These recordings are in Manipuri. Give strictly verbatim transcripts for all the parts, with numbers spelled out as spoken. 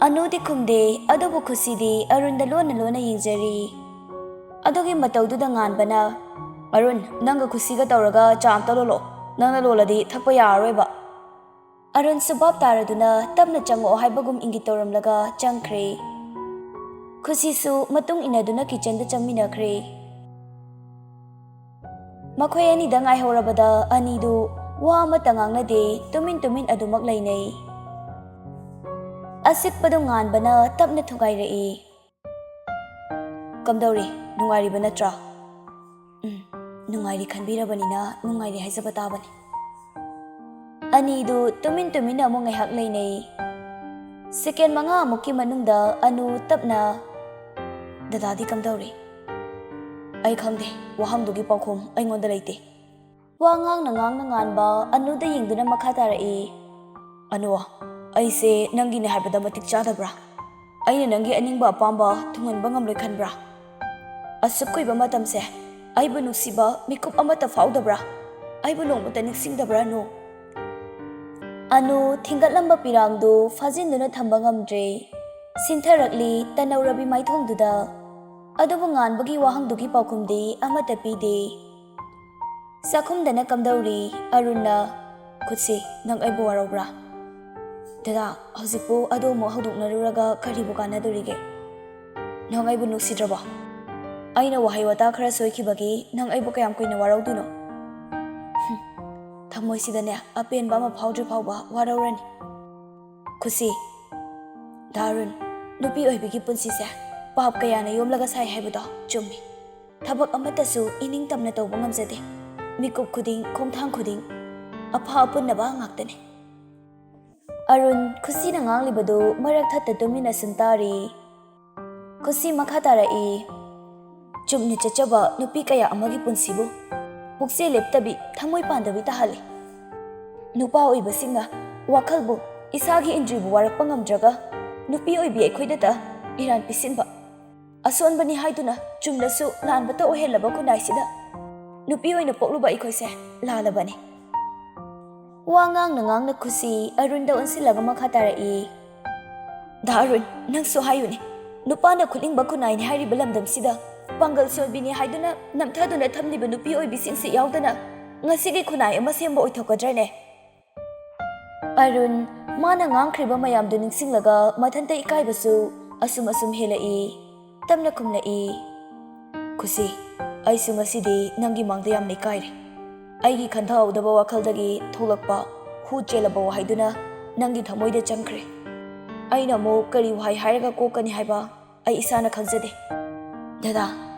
ꯑꯅꯨꯗꯤ ꯈꯨꯝꯗꯦ, ꯑꯗꯨꯕꯨ ꯈꯨꯁꯤꯗꯤ ꯑꯔꯨꯟꯗ ꯂꯣꯟꯅ ꯂꯣꯟꯅ ꯌꯦꯡꯖꯔꯤ꯫ ꯑꯗꯨꯒꯤ ꯃꯇꯧꯗꯨꯗ ꯉꯥꯟꯕꯅ, "ꯑꯔꯨꯟ, ꯅꯪꯒ ꯈꯨꯁꯤꯒ ꯇꯧꯔꯒ ꯆꯥ ꯑꯝꯇ ꯂꯣꯜꯂꯣ꯫ ꯅꯪꯅ ꯂꯣꯜꯂꯗꯤ ꯊꯛꯄ ꯌꯥꯔꯔꯣꯏꯕ꯫" ꯑꯔꯨꯟꯁꯨ ꯚꯥꯞ ꯇꯥꯔꯗꯨꯅ ꯇꯞꯅ ꯆꯪꯉꯛꯑꯣ ꯍꯥꯏꯕꯒꯨꯝ ꯏꯪꯒꯤꯠ ꯇꯧꯔꯝꯂꯒ ꯆꯪꯈ꯭ꯔꯦ꯫ ꯈꯨꯁꯤꯁꯨ ꯃꯇꯨꯡ ꯏꯟꯅꯗꯨꯅ ꯀꯤꯆꯟꯗ ꯆꯪꯃꯤꯟꯅꯈ꯭ꯔꯦ꯫ ꯃꯈꯣꯏ ꯑꯅꯤꯗ ꯉꯥꯏꯍꯧꯔꯕꯗ ꯑꯅꯤꯗꯨ ꯋꯥ ꯑꯃꯠꯇ ꯉꯥꯡꯅꯗꯦ, ꯇꯨꯃꯤꯟ ꯇꯨꯃꯤꯟ ꯑꯗꯨꯃꯛ ꯂꯩꯅꯩ꯫ ꯑꯁꯤꯛꯄꯗꯨ ꯉꯥꯟꯕꯅ ꯇꯞꯅ ꯊꯨꯒꯥꯏꯔꯛꯏ꯫ "ꯀꯝꯗꯧꯔꯤ? ꯅꯨꯡꯉꯥꯏꯔꯤꯕ ꯅꯠꯇ꯭ꯔꯥ?" "ꯎꯝ, ꯅꯨꯡꯉꯥꯏꯔꯤ ꯈꯟꯕꯤꯔꯕꯅꯤꯅ ꯅꯨꯡꯉꯥꯏꯔꯤ ꯍꯥꯏꯖꯕ ꯇꯥꯕꯅꯤ꯫" ꯑꯅꯤꯗꯨ ꯇꯨꯃꯤꯟ ꯇꯨꯃꯤꯟꯅ ꯑꯃꯨꯛ ꯉꯥꯏꯍꯥꯛ ꯂꯩꯅꯩ꯫ ꯁꯦꯀꯦꯟ ꯃꯉꯥꯃꯨꯛꯀꯤ ꯃꯅꯨꯡꯗ ꯑꯅꯨ ꯇꯞꯅ, "ꯗꯗꯥꯗꯤ ꯀꯝꯗꯧꯔꯤ?" "ꯑꯩ ꯈꯪꯗꯦ, ꯋꯥꯍꯪꯗꯨꯒꯤ ꯄꯥꯎꯈꯨꯝ ꯑꯩꯉꯣꯟꯗ ꯂꯩꯇꯦ꯫" ꯋꯥ ꯉꯥꯡꯅ ꯉꯥꯡꯅ ꯉꯥꯟꯕ ꯑꯅꯨꯗ ꯌꯦꯡꯗꯨꯅ ꯃꯈꯥ ꯇꯥꯔꯛꯏ꯫ "ꯑꯅꯨ, ꯑꯩꯁꯦ ꯅꯪꯒꯤꯅꯦ ꯍꯥꯏꯕꯗ ꯃꯇꯤꯛ ꯆꯥꯗꯕ꯭ꯔꯥ? ꯑꯩꯅ ꯅꯪꯒꯤ ꯑꯅꯤꯡꯕ ꯑꯄꯥꯝꯕ ꯊꯨꯡꯍꯟꯕ ꯉꯝꯂꯣꯏ ꯈꯟꯕ꯭ꯔꯥ? ꯑꯁꯨꯛ ꯀꯨꯏꯕ ꯃꯇꯝꯁꯦ ꯑꯩꯕꯨ ꯅꯨꯡꯁꯤꯕ ꯃꯤꯀꯨꯞ ꯑꯃꯠꯇ ꯐꯥꯎꯗꯕ꯭ꯔꯥ? ꯑꯩꯕꯨ ꯅꯣꯡꯃꯇ ꯅꯤꯡꯁꯤꯡꯗꯕ꯭ꯔꯥ, ꯑꯅꯨ?" ꯑꯅꯨ ꯊꯤꯡꯒꯠꯂꯝꯕ ꯄꯤꯔꯥꯡꯗꯨ ꯐꯥꯖꯤꯟꯗꯨꯅ ꯊꯝꯕ ꯉꯝꯗ꯭ꯔꯦ꯫ ꯁꯤꯟꯊꯔꯛꯂꯤ ꯇꯅꯧꯔꯕꯤ ꯃꯥꯏꯊꯣꯡꯗꯨꯗ꯫ ꯑꯗꯨꯕꯨ ꯉꯥꯟꯕꯒꯤ ꯋꯥꯍꯪꯗꯨꯒꯤ ꯄꯥꯎꯈꯨꯝꯗꯤ ꯑꯃꯠꯇ ꯄꯤꯗꯦ꯫ ꯆꯥꯛꯈꯨꯝꯗꯅ ꯀꯝꯗꯧꯔꯤ? ꯑꯔꯨꯟꯅ, "ꯈꯨꯠꯁꯤ, ꯅꯪ ꯑꯩꯕꯨ ꯋꯥꯔꯧꯕ꯭ꯔꯥ?" "ꯗꯗꯥ, ꯍꯧꯖꯤꯛꯄꯨ ꯑꯗꯨ ꯑꯃꯨꯛ ꯍꯧꯗꯣꯛꯅꯔꯨꯔꯒ ꯀꯔꯤꯕꯨ ꯀꯥꯟꯅꯗꯣꯔꯤꯒꯦ? ꯅꯪ ꯑꯩꯕꯨ ꯅꯨꯡꯁꯤꯗ꯭ꯔꯕꯣ? ꯑꯩꯅ ꯋꯥꯍꯩ ꯋꯥꯇꯥ ꯈꯔ ꯁꯣꯏꯈꯤꯕꯒꯤ ꯅꯪ ꯑꯩꯕꯨ ꯀꯌꯥꯝ ꯀꯨꯏꯅ ꯋꯥꯔꯧꯗꯣꯏꯅꯣ?" "ꯍꯨꯝ, ꯊꯃꯣꯏꯁꯤꯗꯅꯦ ꯑꯄꯦꯟꯕ ꯑꯃ ꯐꯥꯎꯗ꯭ꯔꯤ ꯐꯥꯎꯕ ꯋꯥꯔꯧꯔꯅꯤ꯫" "ꯈꯨꯠꯁꯤ, ꯗꯥ ꯑꯔꯨꯟ, ꯅꯨꯄꯤ ꯑꯣꯏꯕꯤꯒꯤ ꯄꯨꯟꯁꯤꯁꯦ ꯄꯥꯞ ꯀꯌꯥꯅ ꯌꯣꯝꯂꯒ ꯁꯥꯏ ꯍꯥꯏꯕꯗꯣ ꯆꯨꯝꯃꯤ꯫ ꯊꯕꯛ ꯑꯃꯠꯇꯁꯨ ꯏꯅꯤꯡ ꯇꯝꯅ ꯇꯧꯕ ꯉꯝꯖꯗꯦ꯫ ꯃꯤꯀꯨꯞ ꯈꯨꯗꯤꯡ, ꯈꯣꯡꯊꯥꯡ ꯈꯨꯗꯤꯡ ꯑꯐ ꯑꯄꯨꯟꯅꯕ ꯉꯥꯛꯇꯅꯤ꯫" ꯑꯔꯨꯟ ꯈꯨꯁꯤꯅ ꯉꯥꯡꯂꯤꯕꯗꯨ ꯃꯔꯛ ꯊꯠꯇ ꯇꯨꯃꯤꯟꯅ ꯁꯨꯝ ꯇꯥꯔꯤ꯫ ꯈꯨꯁꯤ ꯃꯈꯥ ꯇꯥꯔꯛꯏ, "ꯆꯨꯝꯅ ꯆꯠꯆꯕ ꯅꯨꯄꯤ ꯀꯌꯥ ꯑꯃꯒꯤ ꯄꯨꯟꯁꯤꯕꯨ ꯄꯨꯛꯆꯦꯜ ꯂꯦꯞꯇꯕꯤ, ꯊꯃꯣꯏ ꯄꯥꯟꯗꯕꯤ ꯇꯥꯍꯜꯂꯤ꯫ ꯅꯨꯄꯥ ꯑꯣꯏꯕꯁꯤꯡꯅ ꯋꯥꯈꯜꯕꯨ, ꯏꯁꯥꯒꯤ ꯏꯟꯗ꯭ꯔꯤꯕꯨ ꯋꯥꯔꯛꯄ ꯉꯝꯗ꯭ꯔꯒ, ꯅꯨꯄꯤ ꯑꯣꯏꯕꯤ ꯑꯩꯈꯣꯏꯗꯇ ꯏꯔꯥꯟ ꯄꯤꯁꯤꯟꯕ꯫ ꯑꯁꯣꯟꯕꯅꯤ ꯍꯥꯏꯗꯨꯅ ꯆꯨꯝꯂꯁꯨ ꯂꯥꯟꯕꯇ ꯑꯣꯏꯍꯜꯂꯕ ꯈꯨꯟꯅꯥꯏꯁꯤꯗ ꯅꯨꯄꯤ ꯑꯣꯏꯅ ꯄꯣꯛꯂꯨꯕ ꯑꯩꯈꯣꯏꯁꯦ ꯂꯥꯜꯂꯕꯅꯤ꯫" ꯋꯥ ꯉꯥꯡꯅ ꯉꯥꯡꯅ ꯈꯨꯁꯤ ꯑꯔꯨꯟꯗ ꯑꯣꯟꯁꯤꯜꯂꯒ ꯃꯈꯥ ꯇꯥꯔꯛꯏ, ꯗꯥ ꯑꯔꯨꯟ, ꯅꯪꯁꯨ ꯍꯥꯏꯌꯨꯅꯦ, ꯅꯨꯄꯥꯅ ꯈꯨꯠꯅꯤꯡꯕ ꯈꯨꯟꯅꯥꯏꯅꯤ ꯍꯥꯏꯔꯤꯕ ꯂꯝꯗꯝꯁꯤꯗ ꯄꯥꯡꯒꯜ ꯁꯣꯟꯕꯤꯅꯤ ꯍꯥꯏꯗꯨꯅ ꯅꯝꯊꯗꯨꯅ ꯊꯝꯂꯤꯕ ꯅꯨꯄꯤ ꯑꯣꯏꯕꯤꯁꯤꯡꯁꯤ ꯌꯥꯎꯗꯅ ꯉꯁꯤꯒꯤ ꯈꯨꯟꯅꯥꯏ ꯑꯃ ꯁꯦꯝꯕ ꯑꯣꯏꯊꯣꯛꯀꯗ꯭ꯔꯅꯦ? ꯑꯔꯨꯟ, ꯃꯥꯅ ꯉꯥꯡꯈ꯭ꯔꯤꯕ ꯃꯌꯥꯝꯗꯨ ꯅꯤꯡꯁꯤꯡꯂꯒ ꯃꯊꯟꯇ ꯏꯀꯥꯏꯕꯁꯨ ꯑꯁꯨꯝ ꯑꯁꯨꯝ ꯍꯦꯜꯂꯛꯏ꯫ ꯇꯞꯅ ꯈꯨꯝꯂꯛꯏ, "ꯈꯨꯁꯤ, ꯑꯩꯁꯨ ꯉꯁꯤꯗꯤ ꯅꯪꯒꯤ ꯃꯥꯡꯗ ꯌꯥꯝꯅ ꯏꯀꯥꯏꯔꯦ꯫ ꯑꯩꯒꯤ ꯈꯟꯊꯍꯧꯗꯕ ꯋꯥꯈꯜꯗꯒꯤ ꯊꯣꯛꯂꯛꯄ ꯍꯨ ꯆꯦꯜꯂꯕ ꯋꯥꯍꯩꯗꯨꯅ ꯅꯪꯒꯤ ꯊꯃꯣꯏꯗ ꯆꯪꯈ꯭ꯔꯦ꯫ ꯑꯩꯅ ꯑꯃꯨꯛ ꯀꯔꯤ ꯋꯥꯍꯩ ꯍꯥꯏꯔꯒ ꯀꯣꯛꯀꯅꯤ ꯍꯥꯏꯕ ꯑꯩ ꯏꯁꯥꯅ ꯈꯪꯖꯗꯦ꯫ ꯗꯗꯥ,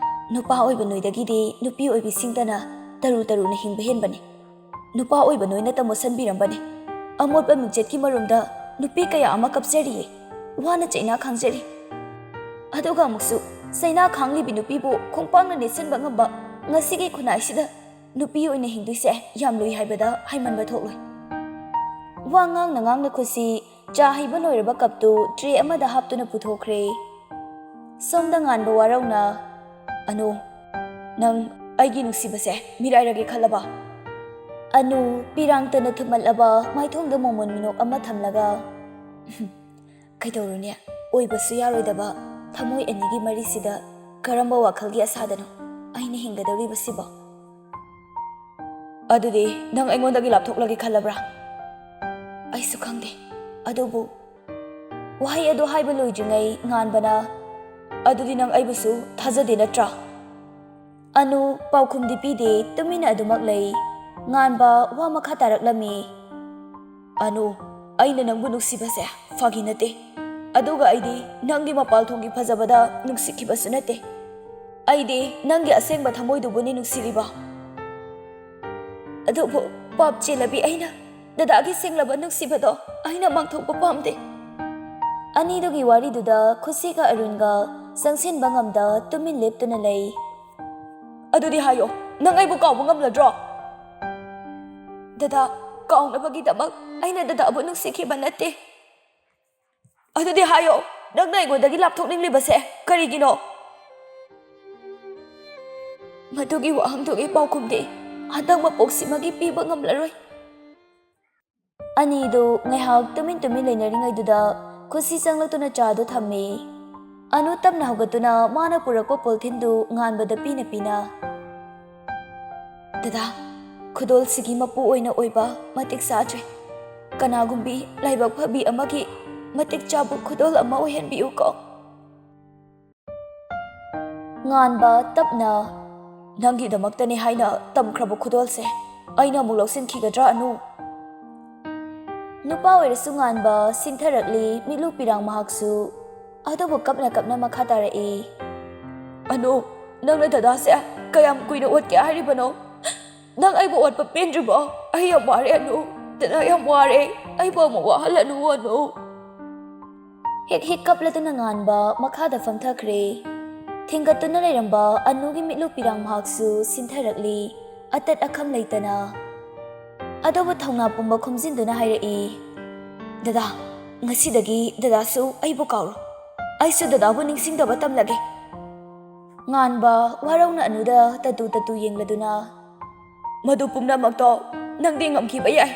ꯅꯨꯄꯥ ꯑꯣꯏꯕ ꯅꯣꯏꯗꯒꯤꯗꯤ ꯅꯨꯄꯤ ꯑꯣꯏꯕꯤꯁꯤꯡꯇꯅ ꯇꯔꯨ ꯇꯔꯨꯅ ꯍꯤꯡꯕ ꯍꯦꯟꯕꯅꯤ꯫ ꯅꯨꯄꯥ ꯑꯣꯏꯕ ꯅꯣꯏꯅ ꯇꯝꯃꯣ ꯁꯟꯕꯤꯔꯝꯕꯅꯤ꯫ ꯑꯃꯣꯠꯄ ꯃꯤꯡꯆꯠꯀꯤ ꯃꯔꯨꯝꯗ ꯅꯨꯄꯤ ꯀꯌꯥ ꯑꯃ ꯀꯞꯆꯔꯤꯌꯦ, ꯋꯥꯅ ꯆꯩꯅꯥ ꯈꯥꯡꯖꯔꯤ꯫ ꯑꯗꯨꯒ ꯑꯃꯨꯛꯁꯨ ꯆꯩꯅꯥ ꯈꯥꯡꯂꯤꯕꯤ ꯅꯨꯄꯤꯕꯨ ꯈꯣꯡꯄꯥꯛꯅ ꯅꯦꯠꯁꯟꯕ ꯉꯝꯕ ꯉꯁꯤꯒꯤ ꯈꯨꯟꯅꯥꯏꯁꯤꯗ ꯅꯨꯄꯤ ꯑꯣꯏꯅ ꯍꯤꯡꯗꯣꯏꯁꯦ ꯌꯥꯝ ꯂꯨꯏ ꯍꯥꯏꯕꯗ ꯍꯥꯏꯃꯟꯕ ꯊꯣꯛꯂꯣꯏ"꯫ ꯋꯥ ꯉꯥꯡꯅ ꯉꯥꯡꯅ ꯈꯨꯁꯤ ꯆꯥ ꯍꯩꯕ ꯂꯣꯏꯔꯕ ꯀꯞꯇꯨ ꯇ꯭ꯔꯦ ꯑꯃꯗ ꯍꯥꯞꯇꯨꯅ ꯄꯨꯊꯣꯛꯈ꯭ꯔꯦ꯫ ꯁꯣꯝꯗ ꯉꯥꯟꯕ ꯋꯥꯔꯧꯅ, "ꯑꯅꯨ, ꯅꯪ ꯑꯩꯒꯤ ꯅꯨꯡꯁꯤꯕꯁꯦ ꯃꯤꯔꯥꯏꯔꯒꯦ ꯈꯜꯂꯕ?" ꯑꯅꯨ ꯄꯤꯔꯥꯡꯇꯅ ꯊꯨꯝꯍꯠꯂꯕ ꯃꯥꯏꯊꯣꯡꯗ ꯃꯣꯃꯣꯟ ꯃꯤꯅꯣꯛ ꯑꯃ ꯊꯝꯂꯒ, "ꯀꯩꯗꯧꯔꯨꯅꯤ? ꯑꯣꯏꯕꯁꯨ ꯌꯥꯔꯣꯏꯗꯕ ꯊꯃꯣꯏ ꯑꯅꯤꯒꯤ ꯃꯔꯤꯁꯤꯗ ꯀꯔꯝꯕ ꯋꯥꯈꯜꯒꯤ ꯑꯁꯥꯗꯅꯣ ꯑꯩꯅ ꯍꯤꯡꯒꯗꯧꯔꯤꯕꯁꯤꯕꯣ?" "ꯑꯗꯨꯗꯤ ꯅꯪ ꯑꯩꯉꯣꯟꯗꯒꯤ ꯂꯥꯞꯊꯣꯛꯂꯒꯦ ꯈꯜꯂꯕ꯭ꯔꯥ?" "ꯑꯩꯁꯨ ꯈꯪꯗꯦ, ꯑꯗꯨꯕꯨ" ꯋꯥꯍꯩ ꯑꯗꯨ ꯍꯥꯏꯕ ꯂꯣꯏꯗ꯭ꯔꯤꯉꯩ ꯉꯥꯟꯕꯅ, "ꯑꯗꯨꯗꯤ ꯅꯪ ꯑꯩꯕꯨꯁꯨ ꯊꯥꯖꯗꯦ ꯅꯠꯇ꯭ꯔꯥ?" ꯑꯅꯨ ꯄꯥꯎꯈꯨꯝꯗꯤ ꯄꯤꯗꯦ, ꯇꯨꯃꯤꯟꯅ ꯑꯗꯨꯃꯛ ꯂꯩ꯫ ꯉꯥꯟꯕ ꯋꯥ ꯃꯈꯥ ꯇꯥꯔꯛꯂꯝꯃꯤ, "ꯑꯅꯨ, ꯑꯩꯅ ꯅꯪꯕꯨ ꯅꯨꯡꯁꯤꯕꯁꯦ ꯐꯥꯒꯤ ꯅꯠꯇꯦ꯫ ꯑꯗꯨꯒ ꯑꯩꯗꯤ ꯅꯪꯒꯤ ꯃꯄꯥꯜ ꯊꯣꯡꯒꯤ ꯐꯖꯕꯗ ꯅꯨꯡꯁꯤꯈꯤꯕꯁꯨ ꯅꯠꯇꯦ꯫ ꯑꯩꯗꯤ ꯅꯪꯒꯤ ꯑꯁꯦꯡꯕ ꯊꯃꯣꯏꯗꯨꯕꯨꯅꯤ ꯅꯨꯡꯁꯤꯔꯤꯕ꯫ ꯑꯗꯨꯕꯨ ꯄꯥꯞ ꯆꯦꯜꯂꯕꯤ ꯑꯩꯅ ꯗꯗꯥꯒꯤ ꯁꯦꯡꯂꯕ ꯅꯨꯡꯁꯤꯕꯗꯣ ꯑꯩꯅ ꯃꯥꯡꯊꯣꯛꯄ ꯄꯥꯝꯗꯦ"꯫ ꯑꯅꯤꯗꯨꯒꯤ ꯋꯥꯔꯤꯗꯨꯗ ꯈꯨꯁꯤꯒ ꯑꯔꯨꯟꯒ ꯆꯪꯁꯤꯟꯕ ꯉꯝꯗ ꯇꯨꯃꯤꯟ ꯂꯦꯞꯇꯨꯅ ꯂꯩ꯫ "ꯑꯗꯨꯗꯤ ꯍꯥꯏꯌꯣ, ꯅꯪ ꯑꯩꯕꯨ ꯀꯥꯎꯕ ꯉꯝꯂꯗ꯭ꯔꯣ?" "ꯗꯗꯥ, ꯀꯥꯎꯅꯕꯒꯤꯗꯃꯛ ꯑꯩꯅ ꯗꯗꯥꯕꯨ ꯅꯨꯡꯁꯤꯈꯤꯕ ꯅꯠꯇꯦ"꯫ "ꯑꯗꯨꯗꯤ ꯍꯥꯏꯌꯣ, ꯅꯪꯅ ꯑꯩꯉꯣꯟꯗꯒꯤ ꯂꯥꯞꯊꯣꯛꯅꯤꯡꯂꯤꯕꯁꯦ ꯀꯔꯤꯒꯤꯅꯣ?" "ꯃꯗꯨꯒꯤ ꯋꯥꯍꯪꯗꯨꯒꯤ ꯄꯥꯎꯈꯨꯝꯗꯤ ꯍꯟꯗꯛ ꯃꯄꯣꯛꯁꯤꯃꯒꯤ ꯄꯤꯕ ꯉꯝꯂꯔꯣꯏ"꯫ ꯑꯅꯤꯗꯨ ꯉꯥꯏꯍꯥꯛ ꯇꯨꯃꯤꯟ ꯇꯨꯃꯤꯟ ꯂꯩꯅꯔꯤꯉꯩꯗꯨꯗ ꯈꯨꯁꯤ ꯆꯪꯂꯛꯇꯨꯅ ꯆꯥꯗꯨ ꯊꯝꯃꯤ꯫ ꯑꯅꯨ ꯇꯞꯅ ꯍꯧꯒꯠꯇꯨꯅ ꯃꯥꯅ ꯄꯨꯔꯛꯄ ꯄꯣꯜꯊꯤꯟꯗꯨ ꯉꯥꯟꯕꯗ ꯄꯤꯅ ꯄꯤꯅ, "ꯗꯗꯥ, ꯈꯨꯗꯣꯜꯁꯤꯒꯤ ꯃꯄꯨ ꯑꯣꯏꯅ ꯑꯣꯏꯕ ꯃꯇꯤꯛ ꯆꯥꯗ꯭ꯔꯦ꯫ ꯀꯅꯥꯒꯨꯝꯕꯤ ꯂꯥꯏꯕꯛ ꯐꯕꯤ ꯑꯃꯒꯤ ꯃꯇꯤꯛ ꯆꯥꯕ ꯈꯨꯗꯣꯜ ꯑꯃ ꯑꯣꯏꯍꯟꯕꯤꯌꯨꯀꯣ꯫" ꯉꯥꯟꯕ ꯇꯞꯅ, "ꯅꯪꯒꯤꯗꯃꯛꯇꯅꯦ ꯍꯥꯏꯅ ꯇꯝꯈ꯭ꯔꯕ ꯈꯨꯗꯣꯜꯁꯦ ꯑꯩꯅ ꯑꯃꯨꯛ ꯂꯧꯁꯤꯟꯈꯤꯒꯗ꯭ꯔꯥ, ꯑꯅꯨ?" ꯅꯨꯄꯥ ꯑꯣꯏꯔꯁꯨ ꯉꯥꯟꯕ ꯁꯤꯡꯊꯔꯛꯂꯤ, ꯃꯤꯠꯂꯨ ꯄꯤꯔꯥꯡ ꯃꯍꯥꯛꯁꯨ꯫ ꯑꯗꯨꯕꯨ ꯀꯞꯅ ꯀꯞꯅ ꯃꯈꯥ ꯇꯥꯔꯛꯏ, "ꯑꯅꯨ, ꯅꯪꯅ ꯗꯗꯥꯁꯦ ꯀꯌꯥꯝ ꯀꯨꯏꯅ ꯑꯣꯠꯀꯦ ꯍꯥꯏꯔꯤꯕꯅꯣ? ꯅꯪ ꯑꯩꯕꯨ ꯑꯣꯠꯄ ꯄꯦꯟꯗ꯭ꯔꯤꯕꯣ? ꯑꯩ ꯌꯥꯝ ꯋꯥꯔꯦ, ꯑꯅꯨ꯫ ꯗꯗꯥ ꯌꯥꯝ ꯋꯥꯔꯦ꯫ ꯑꯩꯕꯨ ꯑꯃꯨꯛ ꯋꯥꯍꯜꯂꯅꯨ, ꯑꯅꯨ꯫" ꯍꯦꯛ ꯍꯦꯛ ꯀꯞꯂꯗꯨꯅ ꯉꯥꯟꯕ ꯃꯈꯥꯗ ꯐꯝꯊꯈ꯭ꯔꯦ꯫ ꯊꯤꯡꯒꯠꯇꯨꯅ ꯂꯩꯔꯝꯕ ꯑꯅꯨꯒꯤ ꯃꯤꯠꯂꯨ ꯄꯤꯔꯥꯡ ꯃꯍꯥꯛꯁꯨ ꯁꯤꯟꯊꯔꯛꯂꯤ, ꯑꯇꯠ ꯑꯈꯝ ꯂꯩꯇꯅ꯫ ꯑꯗꯨꯕꯨ ꯊꯧꯅꯥ ꯄꯨꯝꯕ ꯈꯣꯝꯖꯤꯟꯗꯨꯅ ꯍꯥꯏꯔꯛꯏ, "ꯗꯗꯥ, ꯉꯁꯤꯗꯒꯤ ꯗꯗꯥꯁꯨ ꯑꯩꯕꯨ ꯀꯥꯎꯔꯣ꯫ ꯑꯩꯁꯨ ꯗꯗꯥꯕꯨ ꯅꯤꯡꯁꯤꯡꯗꯕ ꯇꯝꯂꯒꯦ꯫" ꯉꯥꯟꯕ ꯋꯥꯔꯧꯅ ꯑꯅꯨꯗ ꯇꯇꯨ ꯇꯇꯨ ꯌꯦꯡꯂꯗꯨꯅ, "ꯃꯗꯨ ꯄꯨꯝꯅꯃꯛꯇꯣ ꯅꯪꯗꯤ ꯉꯝꯈꯤꯕ ꯌꯥꯏ,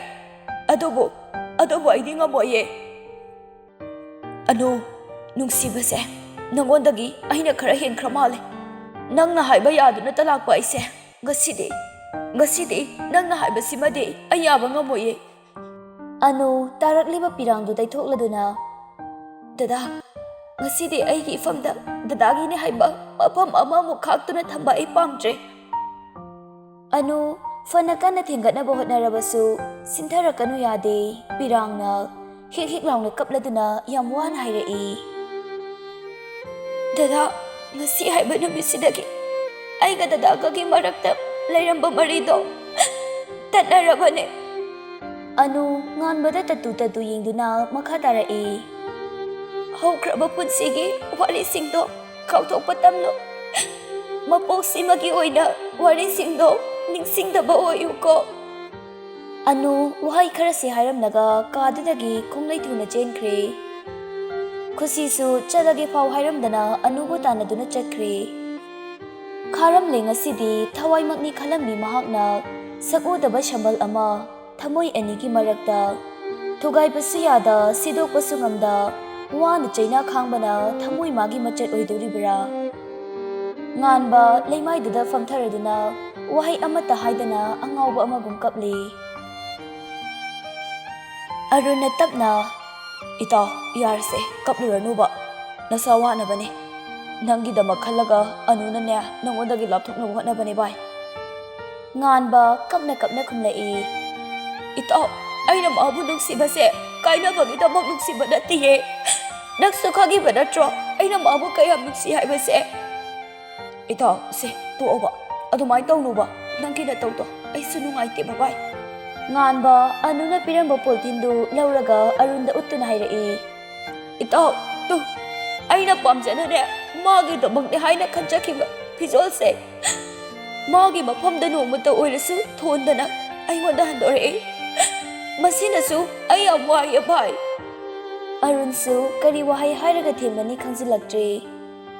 ꯑꯗꯨꯕꯨ, ꯑꯗꯨꯕꯨ ꯑꯩꯗꯤ ꯉꯝꯃꯣꯏꯌꯦ꯫ ꯑꯅꯨ, ꯅꯨꯡꯁꯤꯕꯁꯦ, ꯅꯉꯣꯟꯗꯒꯤ ꯑꯩꯅ ꯈꯔ ꯍꯦꯟꯈ꯭ꯔ ꯃꯥꯜꯂꯦ꯫ ꯅꯪꯅ ꯍꯥꯏꯕ ꯌꯥꯗꯨꯅꯇ ꯂꯥꯛꯄ ꯑꯩꯁꯦ, ꯉꯁꯤꯗꯤ, ꯉꯁꯤꯗꯤ ꯅꯪꯅ ꯍꯥꯏꯕꯁꯤꯃꯗꯤ ꯑꯩ ꯌꯥꯕ ꯉꯝꯃꯣꯏꯌꯦ꯫" ꯑꯅꯨ ꯇꯥꯔꯛꯂꯤꯕ ꯄꯤꯔꯥꯡꯗꯨ ꯇꯩꯊꯣꯛꯂꯗꯨꯅ, "ꯗꯗꯥ, ꯉꯁꯤꯗꯤ ꯑꯩꯒꯤ ꯏꯐꯝꯗ ꯗꯗꯥꯒꯤꯅꯦ ꯍꯥꯏꯕ ꯃꯐꯝ ꯑꯃꯃꯨꯛ ꯈꯥꯛꯇꯨꯅ ꯊꯝꯕ ꯑꯩ ꯄꯥꯝꯗ꯭ꯔꯦ꯫" ꯑꯅꯨ ꯐꯅ ꯀꯟꯅ ꯊꯦꯡꯒꯠꯅꯕ ꯍꯣꯠꯅꯔꯕꯁꯨ ꯁꯤꯟꯊꯔꯛꯀꯅꯨ ꯌꯥꯗꯦ꯫ ꯄꯤꯔꯥꯡꯅ ꯍꯤꯛ ꯍꯤꯛ ꯂꯥꯎꯅ ꯀꯞꯂꯗꯨꯅ ꯌꯥꯝ ꯋꯥꯅ ꯍꯥꯏꯔꯛꯏ, "ꯗꯗꯥ, ꯉꯁꯤ ꯍꯥꯏꯕ ꯅꯨꯃꯤꯠꯁꯤꯗꯒꯤ ꯑꯩꯒ ꯗꯗꯥꯒꯒꯤ ꯃꯔꯛꯇ ꯂꯩꯔꯝꯕ ꯃꯔꯤꯗꯣ ꯇꯠꯅꯔꯕꯅꯦ꯫" ꯑꯅꯨ ꯉꯥꯟꯕꯗ ꯇꯠꯇꯨ ꯇꯠꯇꯨ ꯌꯦꯡꯗꯨꯅ ꯃꯈꯥ ꯇꯥꯔꯛꯏ, "ꯍꯧꯈ꯭ꯔꯕ ꯄꯨꯟꯁꯤꯒꯤ ꯋꯥꯔꯤꯁꯤꯡꯗꯣ ꯀꯥꯎꯊꯣꯛꯄ ꯇꯝꯂꯨ꯫ ꯃꯄꯣꯛꯁꯤꯃꯒꯤ ꯑꯣꯏꯅ ꯋꯥꯔꯤꯁꯤꯡꯗꯣ ꯅꯤꯡꯁꯤꯡꯗꯕ ꯑꯣꯏꯌꯨꯀꯣ꯫" ꯑꯅꯨ ꯋꯥꯍꯩ ꯈꯔꯁꯤ ꯍꯥꯏꯔꯝꯂꯒ ꯀꯥꯗꯨꯗꯒꯤ ꯈꯣꯡꯂꯩ ꯊꯨꯅ ꯆꯦꯟꯈ꯭ꯔꯦ꯫ ꯈꯨꯁꯤꯁꯨ ꯆꯠꯂꯒꯦ ꯐꯥꯎ ꯍꯥꯏꯔꯝꯗꯅ ꯑꯅꯨꯕꯨ ꯇꯥꯟꯅꯗꯨꯅ ꯆꯠꯈ꯭ꯔꯦ꯫ ꯈꯥꯔꯝꯂꯦ ꯉꯁꯤꯗꯤ ꯊꯋꯥꯏꯃꯛꯅꯤ ꯈꯜꯂꯝꯃꯤ ꯃꯍꯥꯛꯅ ꯁꯛꯎꯗꯕ ꯁꯝꯕꯜ ꯑꯃ ꯊꯃꯣꯏ ꯑꯅꯤꯒꯤ ꯃꯔꯛꯇ꯫ ꯊꯨꯒꯥꯏꯕꯁꯨ ꯌꯥꯗ, ꯁꯤꯗꯣꯛꯄꯁꯨ ꯉꯝꯗ, ꯋꯥꯅ ꯆꯩꯅꯥ ꯈꯥꯡꯕꯅ ꯊꯃꯣꯏ ꯃꯥꯒꯤ ꯃꯆꯠ ꯑꯣꯏꯗꯧꯔꯤꯕ꯭ꯔꯥ? ꯉꯥꯟꯕ ꯂꯩꯃꯥꯏꯗꯨꯗ ꯐꯝꯊꯔꯗꯨꯅ ꯋꯥꯍꯩ ꯑꯃꯠꯇ ꯍꯥꯏꯗꯅ ꯑꯉꯥꯎꯕ ꯑꯃꯒꯨꯝ ꯀꯞꯂꯤ꯫ ꯑꯔꯨꯟꯅ ꯇꯞꯅ, "ꯏꯇꯥꯎ, ꯌꯥꯔꯁꯦ, ꯀꯞꯂꯨꯔꯅꯨꯕ, ꯅꯁꯥ ꯋꯥꯅꯕꯅꯦ꯫ ꯅꯪꯒꯤꯗꯃꯛ ꯈꯜꯂꯒ ꯑꯅꯨꯅꯅꯦ ꯅꯉꯣꯟꯗꯒꯤ ꯂꯥꯞꯊꯣꯛꯅꯕ ꯍꯣꯠꯅꯕꯅꯦ ꯚꯥꯏ꯫" ꯉꯥꯟꯕ ꯀꯞꯅ ꯀꯞꯅ ꯈꯨꯝꯂꯛꯏ꯫ "ꯏꯇꯥꯎ, ꯑꯩꯅ ꯃꯥꯕꯨ ꯅꯨꯡꯁꯤꯕꯁꯦ ꯀꯥꯏꯅꯕꯒꯤꯗꯃꯛ ꯅꯨꯡꯁꯤꯕ ꯅꯠꯇꯤꯌꯦ꯫ ꯅꯪꯁꯨ ꯈꯪꯉꯤꯕ ꯅꯠꯇ꯭ꯔꯣ ꯑꯩꯅ ꯃꯥꯕꯨ ꯀꯌꯥꯝ ꯅꯨꯡꯁꯤ ꯍꯥꯏꯕꯁꯦ?" "ꯏꯇꯥꯎ, ꯁꯦ, ꯇꯣꯛꯑꯣꯕ, ꯑꯗꯨꯃꯥꯏꯅ ꯇꯧꯅꯨꯕ, ꯅꯪꯒꯤ ꯅꯇꯧꯗꯣ ꯑꯩꯁꯨ ꯅꯨꯡꯉꯥꯏꯇꯦꯕ ꯚꯥꯏ꯫" ꯉꯥꯟꯕ ꯑꯅꯨꯅ ꯄꯤꯔꯝꯕ ꯄꯣꯂꯤꯊꯤꯟꯗꯨ ꯂꯧꯔꯒ ꯑꯔꯨꯟꯗ ꯎꯠꯇꯨꯅ ꯍꯥꯏꯔꯛꯏ꯫ "ꯏꯇꯥꯎ, ꯇꯨ, ꯑꯩꯅ ꯄꯥꯝꯖꯅꯅꯦ ꯃꯥꯒꯤꯗꯃꯛꯅꯦ ꯍꯥꯏꯅ ꯈꯟꯖꯈꯤꯕ ꯐꯤꯖꯣꯜꯁꯦ ꯃꯥꯒꯤ ꯃꯐꯝꯗ ꯅꯣꯡꯃꯇ ꯑꯣꯏꯔꯁꯨ ꯊꯣꯟꯗꯅ ꯑꯩꯉꯣꯟꯗ ꯍꯟꯗꯣꯔꯛꯏ꯫ ꯃꯁꯤꯅꯁꯨ ꯑꯩ ꯌꯥꯝ ꯋꯥꯏꯌꯦ ꯚꯥꯏ꯫" ꯑꯔꯨꯟꯁꯨ ꯀꯔꯤ ꯋꯥꯍꯩ ꯍꯥꯏꯔꯒ ꯊꯦꯝꯒꯅꯤ ꯈꯪꯖꯤꯜꯂꯛꯇ꯭ꯔꯦ꯫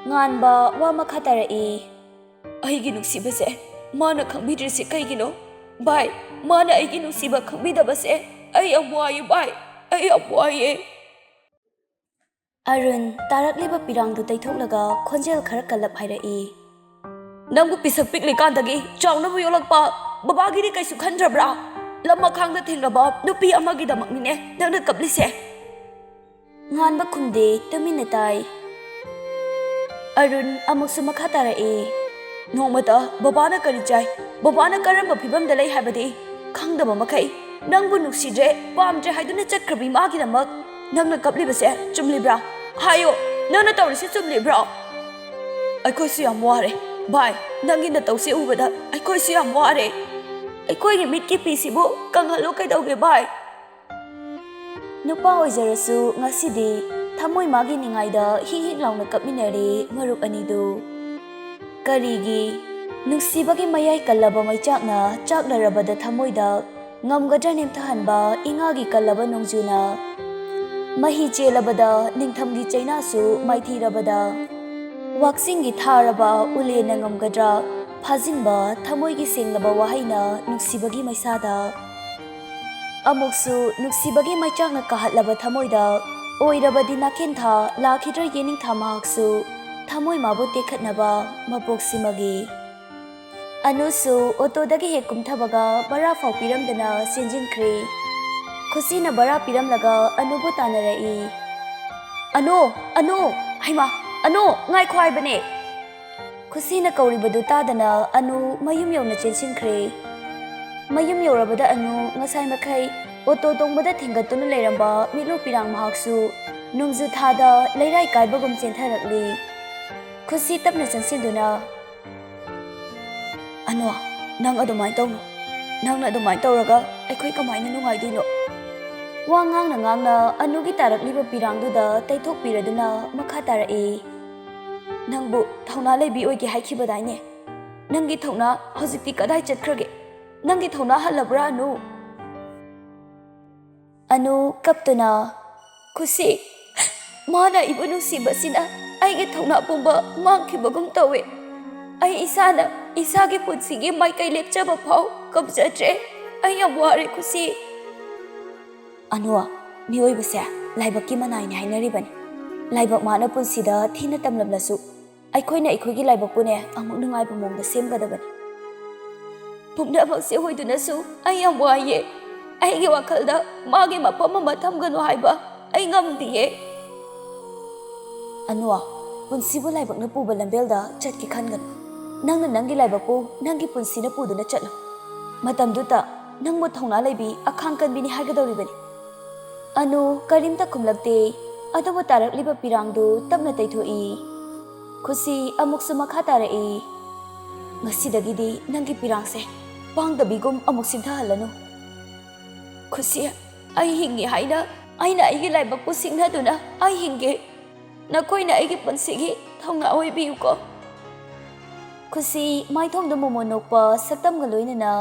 ꯉꯥꯟꯕ ꯋꯥ ꯃꯈꯥ ꯇꯥꯔꯛꯏ꯫ "ꯑꯩꯒꯤ ꯅꯨꯡꯁꯤꯕꯁꯦ ꯃꯥꯅ ꯈꯪꯕꯤꯗ꯭ꯔꯤꯁꯤ ꯀꯩꯒꯤꯅꯣ? ꯚꯥꯏ, ꯃꯥꯅ ꯑꯩꯒꯤ ꯅꯨꯡꯁꯤꯕ ꯈꯪꯕꯤꯗꯕꯁꯦ ꯑꯩ ꯌꯥꯝ ꯋꯥꯏꯌꯦ ꯚꯥꯏ, ꯑꯩ ꯌꯥꯝ ꯋꯥꯏꯌꯦ꯫" ꯑꯔꯨꯟ ꯇꯥꯔꯛꯂꯤꯕ ꯄꯤꯔꯥꯡꯗꯨ ꯇꯩꯊꯣꯛꯂꯒ ꯈꯣꯟꯖꯦꯜ ꯈꯔ ꯀꯜꯂꯞ ꯍꯥꯏꯔꯛꯏ꯫ "ꯅꯪꯕꯨ ꯄꯤꯁꯛ ꯄꯤꯛꯂꯤꯀꯥꯟꯗꯒꯤ ꯆꯥꯎꯅꯕ ꯌꯣꯛꯂꯛꯄ ꯕꯕꯥꯒꯤꯗꯤ ꯀꯩꯁꯨ ꯈꯟꯗ꯭ꯔꯕ꯭ꯔꯥ? ꯂꯝꯃꯈꯥꯡꯗ ꯊꯦꯡꯅꯕ ꯅꯨꯄꯤ ꯑꯃꯒꯤꯗꯃꯛꯅꯤꯅꯦ ꯅꯪꯅ ꯀꯞꯂꯤꯁꯦ꯫" ꯉꯥꯟꯕ ꯈꯨꯝꯗꯦ, ꯇꯨꯃꯤꯟꯅ ꯇꯥꯏ꯫ ꯑꯔꯨꯟ ꯑꯃꯨꯛꯁꯨ ꯃꯈꯥ ꯇꯥꯔꯛꯏ꯫ "ꯅꯣꯡꯃꯇ ꯕꯕꯥꯅ ꯀꯔꯤ ꯆꯥꯏ, ꯕꯕꯥꯅ ꯀꯔꯝꯕ ꯐꯤꯕꯝꯗ ꯂꯩ ꯍꯥꯏꯕꯗꯤ ꯈꯪꯗꯕ ꯃꯈꯩ ꯅꯪꯕꯨ ꯅꯨꯡꯁꯤꯗ꯭ꯔꯦ, ꯄꯥꯝꯗ꯭ꯔꯦ ꯍꯥꯏꯗꯨꯅ ꯆꯠꯈ꯭ꯔꯕꯤ ꯃꯥꯒꯤꯗꯃꯛ ꯅꯪꯅ ꯀꯞꯂꯤꯕꯁꯦ ꯆꯨꯝꯂꯤꯕ꯭ꯔꯥ? ꯍꯥꯏꯌꯣ, ꯅꯪꯅ ꯇꯧꯔꯤꯁꯦ ꯆꯨꯝꯂꯤꯕ꯭ꯔꯣ?" "ꯑꯩꯈꯣꯏꯁꯨ ꯌꯥꯝ ꯋꯥꯔꯦ ꯚꯥꯏ, ꯅꯪꯒꯤ ꯅꯇꯧꯁꯦ ꯎꯕꯗ ꯑꯩꯈꯣꯏꯁꯨ ꯌꯥꯝ ꯋꯥꯔꯦ꯫ ꯑꯩꯈꯣꯏꯒꯤ ꯃꯤꯠꯀꯤ ꯄꯤꯁꯤꯕꯨ ꯀꯪꯍꯜꯂꯣ ꯀꯩꯗꯧꯒꯦ ꯚꯥꯏ?" ꯅꯨꯄꯥ ꯑꯣꯏꯖꯔꯁꯨ ꯉꯁꯤꯗꯤ ꯊꯃꯣꯏ ꯃꯥꯒꯤ ꯅꯤꯡꯉꯥꯏꯗ ꯍꯤꯛ ꯍꯤꯛ ꯂꯥꯎꯅ ꯀꯞꯃꯤꯟꯅꯔꯦ ꯃꯔꯨꯞ ꯑꯅꯤꯗꯨ꯫ ꯀꯔꯤꯒꯤ? ꯅꯨꯡꯁꯤꯕꯒꯤ ꯃꯌꯥꯏ ꯀꯜꯂꯕ ꯃꯩꯆꯥꯛꯅ ꯆꯥꯛꯅꯔꯕꯗ ꯊꯃꯣꯏꯗ ꯉꯝꯒꯗ꯭ꯔꯥ ꯅꯦꯝꯊꯍꯟꯕ ꯏꯉꯥꯒꯤ ꯀꯜꯂꯕ ꯅꯣꯡꯖꯨꯅ? ꯃꯍꯤ ꯆꯦꯜꯂꯕꯗ ꯅꯤꯡꯊꯝꯒꯤ ꯆꯩꯅꯥꯁꯨ ꯃꯥꯏꯊꯤꯔꯕꯗ ꯋꯥꯛꯆꯤꯡꯒꯤ ꯊꯥꯔꯕ ꯎꯂꯦꯟꯅ ꯉꯝꯒꯗ꯭ꯔꯥ ꯐꯥꯖꯤꯟꯕ ꯊꯃꯣꯏꯒꯤ ꯁꯦꯡꯂꯕ ꯋꯥꯍꯩꯅ ꯅꯨꯡꯁꯤꯕꯒꯤ ꯃꯩꯁꯥꯗ? ꯑꯃꯨꯛꯁꯨ ꯅꯨꯡꯁꯤꯕꯒꯤ ꯃꯩꯆꯥꯛꯅ ꯀꯥꯍꯠꯂꯕ ꯊꯃꯣꯏꯗ ꯑꯣꯏꯔꯕꯗꯤ ꯅꯥꯀꯦꯟꯊꯥ ꯂꯥꯛꯈꯤꯗ꯭ꯔꯥ ꯌꯦꯅꯤꯡꯊꯥ ꯃꯍꯥꯛꯁꯨ ꯊꯃꯣꯏ ꯃꯥꯕꯨ ꯇꯦꯛꯈꯠꯅꯕ ꯃꯄꯣꯛꯁꯤꯃꯒꯤ꯫ ꯑꯅꯨꯁꯨ ꯑꯣꯇꯣꯗꯒꯤ ꯍꯦꯛ ꯀꯨꯝꯊꯕꯒ ꯚꯔꯥ ꯐꯥꯎ ꯄꯤꯔꯝꯗꯅ ꯆꯦꯟꯁꯤꯟꯈ꯭ꯔꯦ꯫ ꯈꯨꯁꯤꯅ ꯚꯔꯥ ꯄꯤꯔꯝꯂꯒ ꯑꯅꯨꯕꯨ ꯇꯥꯟꯅꯔꯛꯏ꯫ "ꯑꯅꯨ! ꯑꯅꯨ! ꯍꯩꯃꯥ! ꯑꯅꯨ! ꯉꯥꯏꯈꯣ ꯍꯥꯏꯕꯅꯦ!" ꯈꯨꯁꯤꯅ ꯀꯧꯔꯤꯕꯗꯨ ꯇꯥꯗꯅ ꯑꯅꯨ ꯃꯌꯨꯝ ꯌꯧꯅ ꯆꯦꯟꯁꯤꯟꯈ꯭ꯔꯦ꯫ ꯃꯌꯨꯝ ꯌꯧꯔꯕꯗ ꯑꯅꯨ ꯉꯁꯥꯏ ꯃꯈꯩ ꯑꯣꯇꯣ ꯇꯣꯡꯕꯗ ꯊꯤꯡꯒꯠꯇꯨꯅ ꯂꯩꯔꯝꯕ ꯃꯤꯠꯂꯨ ꯄꯤꯔꯥꯡ ꯃꯍꯥꯛꯁꯨ ꯅꯣꯡꯖꯨ ꯊꯥꯗ ꯂꯩꯔꯥꯏ ꯀꯥꯏꯕꯒꯨꯝ ꯆꯦꯟꯊꯔꯛꯂꯤ꯫ ꯈꯨꯁꯤ ꯇꯞꯅ ꯆꯪꯁꯤꯟꯗꯨꯅ, "ꯑꯅꯨ, ꯅꯪ ꯑꯗꯨꯃꯥꯏꯅ ꯇꯧꯅꯨ꯫ ꯅꯪꯅ ꯑꯗꯨꯃꯥꯏꯅ ꯇꯧꯔꯒ ꯑꯩꯈꯣꯏ ꯀꯃꯥꯏꯅ ꯅꯨꯡꯉꯥꯏꯗꯣꯏꯅꯣ?" ꯋꯥ ꯉꯥꯡꯅ ꯉꯥꯡꯅ ꯑꯅꯨꯒꯤ ꯇꯥꯔꯛꯂꯤꯕ ꯄꯤꯔꯥꯡꯗꯨꯗ ꯇꯩꯊꯣꯛꯄꯤꯔꯗꯨꯅ ꯃꯈꯥ ꯇꯥꯔꯛꯏ꯫ "ꯅꯪꯕꯨ ꯊꯧꯅꯥ ꯂꯩꯕꯤ ꯑꯣꯏꯒꯦ ꯍꯥꯏꯈꯤꯕꯗꯥꯏꯅꯦ? ꯅꯪꯒꯤ ꯊꯧꯅꯥ ꯍꯧꯖꯤꯛꯇꯤ ꯀꯗꯥꯏ ꯆꯠꯈ꯭ꯔꯒꯦ? ꯅꯪꯒꯤ ꯊꯧꯅꯥ ꯍꯜꯂꯕ꯭ꯔꯥ, ꯑꯅꯨ?" ꯑꯅꯨ ꯀꯞꯇꯨꯅ, "ꯈꯨꯁꯤ, ꯃꯥꯅ ꯑꯩꯕꯨ ꯅꯨꯡꯁꯤꯕꯁꯤꯅ ꯑꯩꯒꯤ ꯊꯧꯅꯥ ꯄꯨꯝꯕ ꯃꯥꯡꯈꯤꯕꯒꯨꯝ ꯇꯧꯋꯦ꯫ ꯑꯩ ꯏꯁꯥꯅ ꯏꯁꯥꯒꯤ ꯄꯨꯟꯁꯤꯒꯤ ꯃꯥꯏꯀꯩ ꯂꯦꯞꯆꯕ ꯐꯥꯎ ꯉꯝꯖꯗ꯭ꯔꯦ꯫ ꯑꯩ ꯌꯥꯝ ꯋꯥꯔꯦ, ꯈꯨꯁꯤ꯫" "ꯑꯅꯨ, ꯃꯤꯑꯣꯏꯕꯁꯦ ꯂꯥꯏꯕꯛꯀꯤ ꯃꯅꯥꯏꯅꯤ ꯍꯥꯏꯅꯔꯤꯕꯅꯤ꯫ ꯂꯥꯏꯕꯛ ꯃꯥꯅ ꯄꯨꯟꯁꯤꯗ ꯊꯤꯅ ꯇꯝꯂꯝꯂꯁꯨ, ꯑꯩꯈꯣꯏꯅ ꯑꯩꯈꯣꯏꯒꯤ ꯂꯥꯏꯕꯛꯄꯨꯅꯦ ꯑꯃꯨꯛ ꯅꯨꯡꯉꯥꯏꯕ ꯃꯑꯣꯡꯗ ꯁꯦꯝꯒꯗꯕꯅꯤ꯫" "ꯄꯨꯝꯅꯃꯛꯁꯦ ꯑꯣꯏꯗꯨꯅꯁꯨ ꯑꯩ ꯌꯥꯝ ꯋꯥꯏꯌꯦ꯫ ꯑꯩꯒꯤ ꯋꯥꯈꯜꯗ ꯃꯥꯒꯤ ꯃꯐꯝ ꯑꯃ ꯊꯝꯒꯅꯨ ꯍꯥꯏꯕ ꯑꯩ ꯉꯝꯗꯤꯌꯦ꯫" "ꯑꯅꯨ, ꯄꯨꯟꯁꯤꯕꯨ ꯂꯥꯏꯕꯛꯅ ꯄꯨꯕ ꯂꯝꯕꯦꯜꯗ ꯆꯠꯀꯦ ꯈꯟꯒꯅꯨ꯫ ꯅꯪꯅ ꯅꯪꯒꯤ ꯂꯥꯏꯕꯛꯄꯨ ꯅꯪꯒꯤ ꯄꯨꯟꯁꯤꯅ ꯄꯨꯗꯨꯅ ꯆꯠꯂꯨ꯫ ꯃꯇꯝꯗꯨꯗ ꯅꯪꯕꯨ ꯊꯧꯅꯥ ꯂꯩꯕꯤ, ꯑꯈꯥꯡ ꯀꯟꯕꯤꯅꯤ ꯍꯥꯏꯒꯗꯧꯔꯤꯕꯅꯤ꯫" ꯑꯅꯨ ꯀꯔꯤꯝꯇ ꯈꯨꯝꯂꯛꯇꯦ, ꯑꯗꯨꯕꯨ ꯇꯥꯔꯛꯂꯤꯕ ꯄꯤꯔꯥꯡꯗꯨ ꯇꯞꯅ ꯇꯩꯊꯣꯛꯏ꯫ ꯈꯨꯁꯤ ꯑꯃꯨꯛꯁꯨ ꯃꯈꯥ ꯇꯥꯔꯛꯏ꯫ "ꯉꯁꯤꯗꯒꯤꯗꯤ ꯅꯪꯒꯤ ꯄꯤꯔꯥꯡꯁꯦ ꯄꯥꯡꯗꯕꯤꯒꯨꯝ ꯑꯃꯨꯛ ꯁꯤꯟꯊꯍꯜꯂꯅꯨ꯫ ꯈꯨꯁꯤ, ꯑꯩ ꯍꯤꯡꯉꯤ ꯍꯥꯏꯅ ꯑꯩꯅ ꯑꯩꯒꯤ ꯂꯥꯏꯕꯛꯄꯨ ꯁꯤꯡꯅꯗꯨꯅ ꯑꯩ ꯍꯤꯡꯒꯦ꯫ ꯅꯈꯣꯏꯅ ꯑꯩꯒꯤ ꯄꯨꯟꯁꯤꯒꯤ ꯊꯧꯅꯥ ꯑꯣꯏꯕꯤꯌꯨꯀꯣ꯫" ꯈꯨꯁꯤ ꯃꯥꯏꯊꯣꯡꯗ ꯃꯣꯃꯣꯟ ꯅꯣꯛꯄ ꯁꯛꯇꯝꯒ ꯂꯣꯏꯅꯅ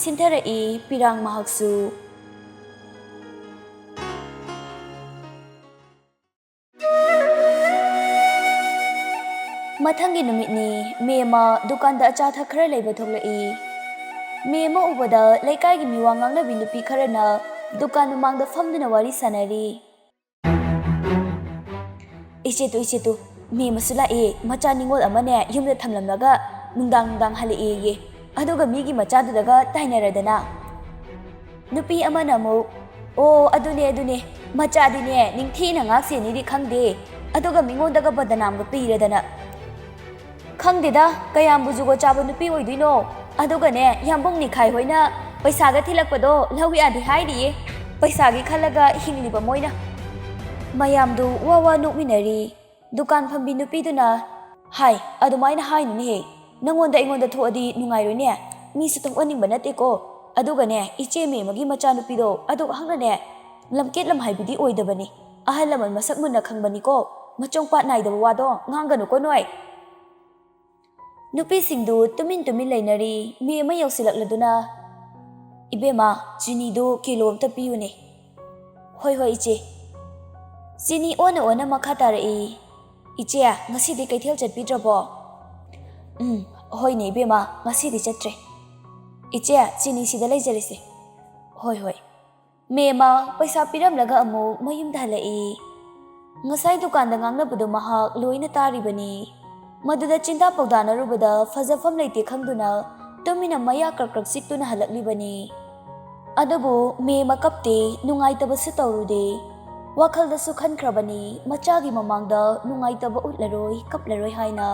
ꯁꯤꯟꯊꯔꯛꯏ ꯄꯤꯔꯥꯡ ꯃꯍꯥꯛꯁꯨ꯫ ꯃꯊꯪꯒꯤ ꯅꯨꯃꯤꯠꯅꯤ, ꯃꯤ ꯑꯃ ꯗꯨꯀꯥꯟꯗ ꯑꯆꯥ ꯑꯊꯛ ꯈꯔ ꯂꯩꯕ ꯊꯣꯛꯂꯛꯏ꯫ ꯃꯤ ꯑꯃ ꯎꯕꯗ ꯂꯩꯀꯥꯏꯒꯤ ꯃꯤꯋꯥ ꯉꯥꯡꯅꯕꯤ ꯅꯨꯄꯤ ꯈꯔꯅ ꯗꯨꯀꯥꯟ ꯃꯃꯥꯡꯗ ꯐꯝꯗꯨꯅ ꯋꯥꯔꯤ ꯁꯥꯅꯔꯤ꯫ "ꯏꯆꯦ ꯇꯨ, ꯏꯆꯦ ꯇꯨ, ꯃꯦꯝꯃꯁꯨ ꯂꯥꯛꯑꯦ, ꯃꯆꯥ ꯅꯤꯉꯣꯜ ꯑꯃꯅꯦ ꯌꯨꯝꯗ ꯊꯝꯂꯝꯂꯒ ꯅꯨꯡꯗꯥꯡ ꯅꯨꯡꯗꯥꯡ ꯍꯜꯂꯛꯑꯦꯌꯦ꯫ ꯑꯗꯨꯒ ꯃꯤꯒꯤ ꯃꯆꯥꯗꯨꯗꯒ ꯇꯥꯏꯅꯔꯗꯅ꯫" ꯅꯨꯄꯤ ꯑꯃꯅ ꯑꯃꯨꯛ, "ꯑꯣ, ꯑꯗꯨꯅꯦ, ꯑꯗꯨꯅꯦ, ꯃꯆꯥꯗꯤꯅꯦ ꯅꯤꯡꯊꯤꯅ ꯉꯥꯛꯁꯦꯅꯤꯗꯤ ꯈꯪꯗꯦ, ꯑꯗꯨꯒ ꯃꯤꯉꯣꯟꯗꯒ ꯕꯗꯅꯥꯝꯒ ꯄꯤꯔꯗꯅ꯫ ꯈꯪꯗꯦꯗ, ꯀꯌꯥꯝꯕꯨ ꯖꯨꯒꯣꯠ ꯆꯥꯕ ꯅꯨꯄꯤ ꯑꯣꯏꯗꯣꯏꯅꯣ? ꯑꯗꯨꯒꯅꯦ, ꯌꯥꯝꯕꯨꯡ ꯅꯤꯈꯥꯏ ꯍꯣꯏꯅ ꯄꯩꯁꯥꯒ ꯊꯤꯜꯂꯛꯄꯗꯣ ꯂꯧ ꯌꯥꯗꯦ ꯍꯥꯏꯔꯤꯌꯦ꯫ ꯄꯩꯁꯥꯒꯤ ꯈꯜꯂꯒ ꯍꯤꯡꯂꯤꯕ ꯃꯣꯏꯅ꯫" ꯃꯌꯥꯝꯗꯨ ꯋꯥ ꯋꯥ ꯅꯣꯛꯃꯤꯟꯅꯔꯤ꯫ ꯗꯨꯀꯥꯟ ꯐꯝꯕꯤ ꯅꯨꯄꯤꯗꯨꯅ, "ꯍꯥꯏ, ꯑꯗꯨꯃꯥꯏꯅ ꯍꯥꯏꯅꯨꯅꯦꯍꯦ꯫ ꯅꯪꯉꯣꯟꯗ ꯑꯩꯉꯣꯟꯗ ꯊꯣꯛꯑꯗꯤ ꯅꯨꯡꯉꯥꯏꯔꯣꯏꯅꯦ꯫ ꯃꯤꯁꯨ ꯊꯣꯛꯍꯟꯅꯤꯡꯕ ꯅꯠꯇꯦꯀꯣ꯫ ꯑꯗꯨꯒꯅꯦ, ꯏꯆꯦ ꯃꯦꯝ ꯑꯃꯒꯤ ꯃꯆꯥꯅꯨꯄꯤꯗꯣ ꯑꯗꯨ ꯍꯛꯅꯅꯦ, ꯂꯝꯀꯦꯠ ꯂꯝꯍꯥꯏꯕꯤꯗꯤ ꯑꯣꯏꯗꯕꯅꯤ꯫ ꯑꯍꯜ ꯂꯃꯟ ꯃꯁꯛ ꯃꯨꯟꯅ ꯈꯪꯕꯅꯤꯀꯣ꯫ ꯃꯆꯣꯡ ꯄꯥꯠ ꯅꯥꯏꯗꯕ ꯋꯥꯗꯣ ꯉꯥꯡꯒꯅꯨꯀꯣ ꯅꯣꯏ꯫" ꯅꯨꯄꯤꯁꯤꯡꯗꯨ ꯇꯨꯃꯤꯟ ꯇꯨꯃꯤꯟ ꯂꯩꯅꯔꯤ꯫ ꯃꯤ ꯑꯃ ꯌꯧꯁꯤꯜꯂꯛꯂꯗꯨꯅ, "ꯏꯕꯦꯝꯃ, ꯆꯤꯅꯤꯗꯨ ꯀꯤꯂꯣ ꯑꯝꯇ ꯄꯤꯌꯨꯅꯦ꯫" "ꯍꯣꯏ, ꯍꯣꯏ, ꯏꯆꯦ꯫" ꯆꯤꯅꯤ ꯑꯣꯟꯅ ꯑꯣꯟꯅ ꯃꯈꯥ ꯇꯥꯔꯛꯏ꯫ "ꯏꯆꯦ, ꯉꯁꯤꯗꯤ ꯀꯩꯊꯦꯜ ꯆꯠꯄꯤꯗ꯭ꯔꯕꯣ?" "ꯎꯝ, ꯍꯣꯏꯅꯦ ꯏꯕꯦꯝꯃ, ꯉꯁꯤꯗꯤ ꯆꯠꯇ꯭ꯔꯦ꯫ ꯏꯆꯦ, ꯆꯤꯅꯤ ꯁꯤꯗ ꯂꯩꯖꯔꯦꯁꯦ꯫" "ꯍꯣꯏ, ꯍꯣꯏ꯫" ꯃꯦꯝꯃ ꯄꯩꯁꯥ ꯄꯤꯔꯝꯂꯒ ꯑꯃꯨꯛ ꯃꯌꯨꯝꯗ ꯍꯜꯂꯛꯏ꯫ ꯉꯁꯥꯏ ꯗꯨꯀꯥꯟꯗ ꯉꯥꯡꯅꯕꯗꯨ ꯃꯍꯥꯛ ꯂꯣꯏꯅ ꯇꯥꯔꯤꯕꯅꯤ꯫ ꯃꯗꯨꯗ ꯆꯤꯟꯗꯥ ꯄꯥꯎꯗꯥꯅꯔꯨꯕꯗ ꯐꯖꯐꯝ ꯂꯩꯇꯦ ꯈꯪꯗꯨꯅ ꯇꯨꯃꯤꯟꯅ ꯃꯌꯥ ꯀ꯭ꯔꯛ ꯀ꯭ꯔꯛ ꯆꯤꯛꯇꯨꯅ ꯍꯜꯂꯛꯂꯤꯕꯅꯤ꯫ ꯑꯗꯨꯕꯨ ꯃꯦꯝꯃ ꯀꯞꯇꯦ, ꯅꯨꯡꯉꯥꯏꯇꯕꯁꯨ ꯇꯧꯔꯨꯗꯦ꯫ ꯋꯥꯈꯜꯗꯁꯨ ꯈꯟꯈ꯭ꯔꯕꯅꯤ, ꯃꯆꯥꯒꯤ ꯃꯃꯥꯡꯗ ꯅꯨꯡꯉꯥꯏꯇꯕ ꯎꯠꯂꯔꯣꯏ, ꯀꯞꯂꯔꯣꯏ ꯍꯥꯏꯅ꯫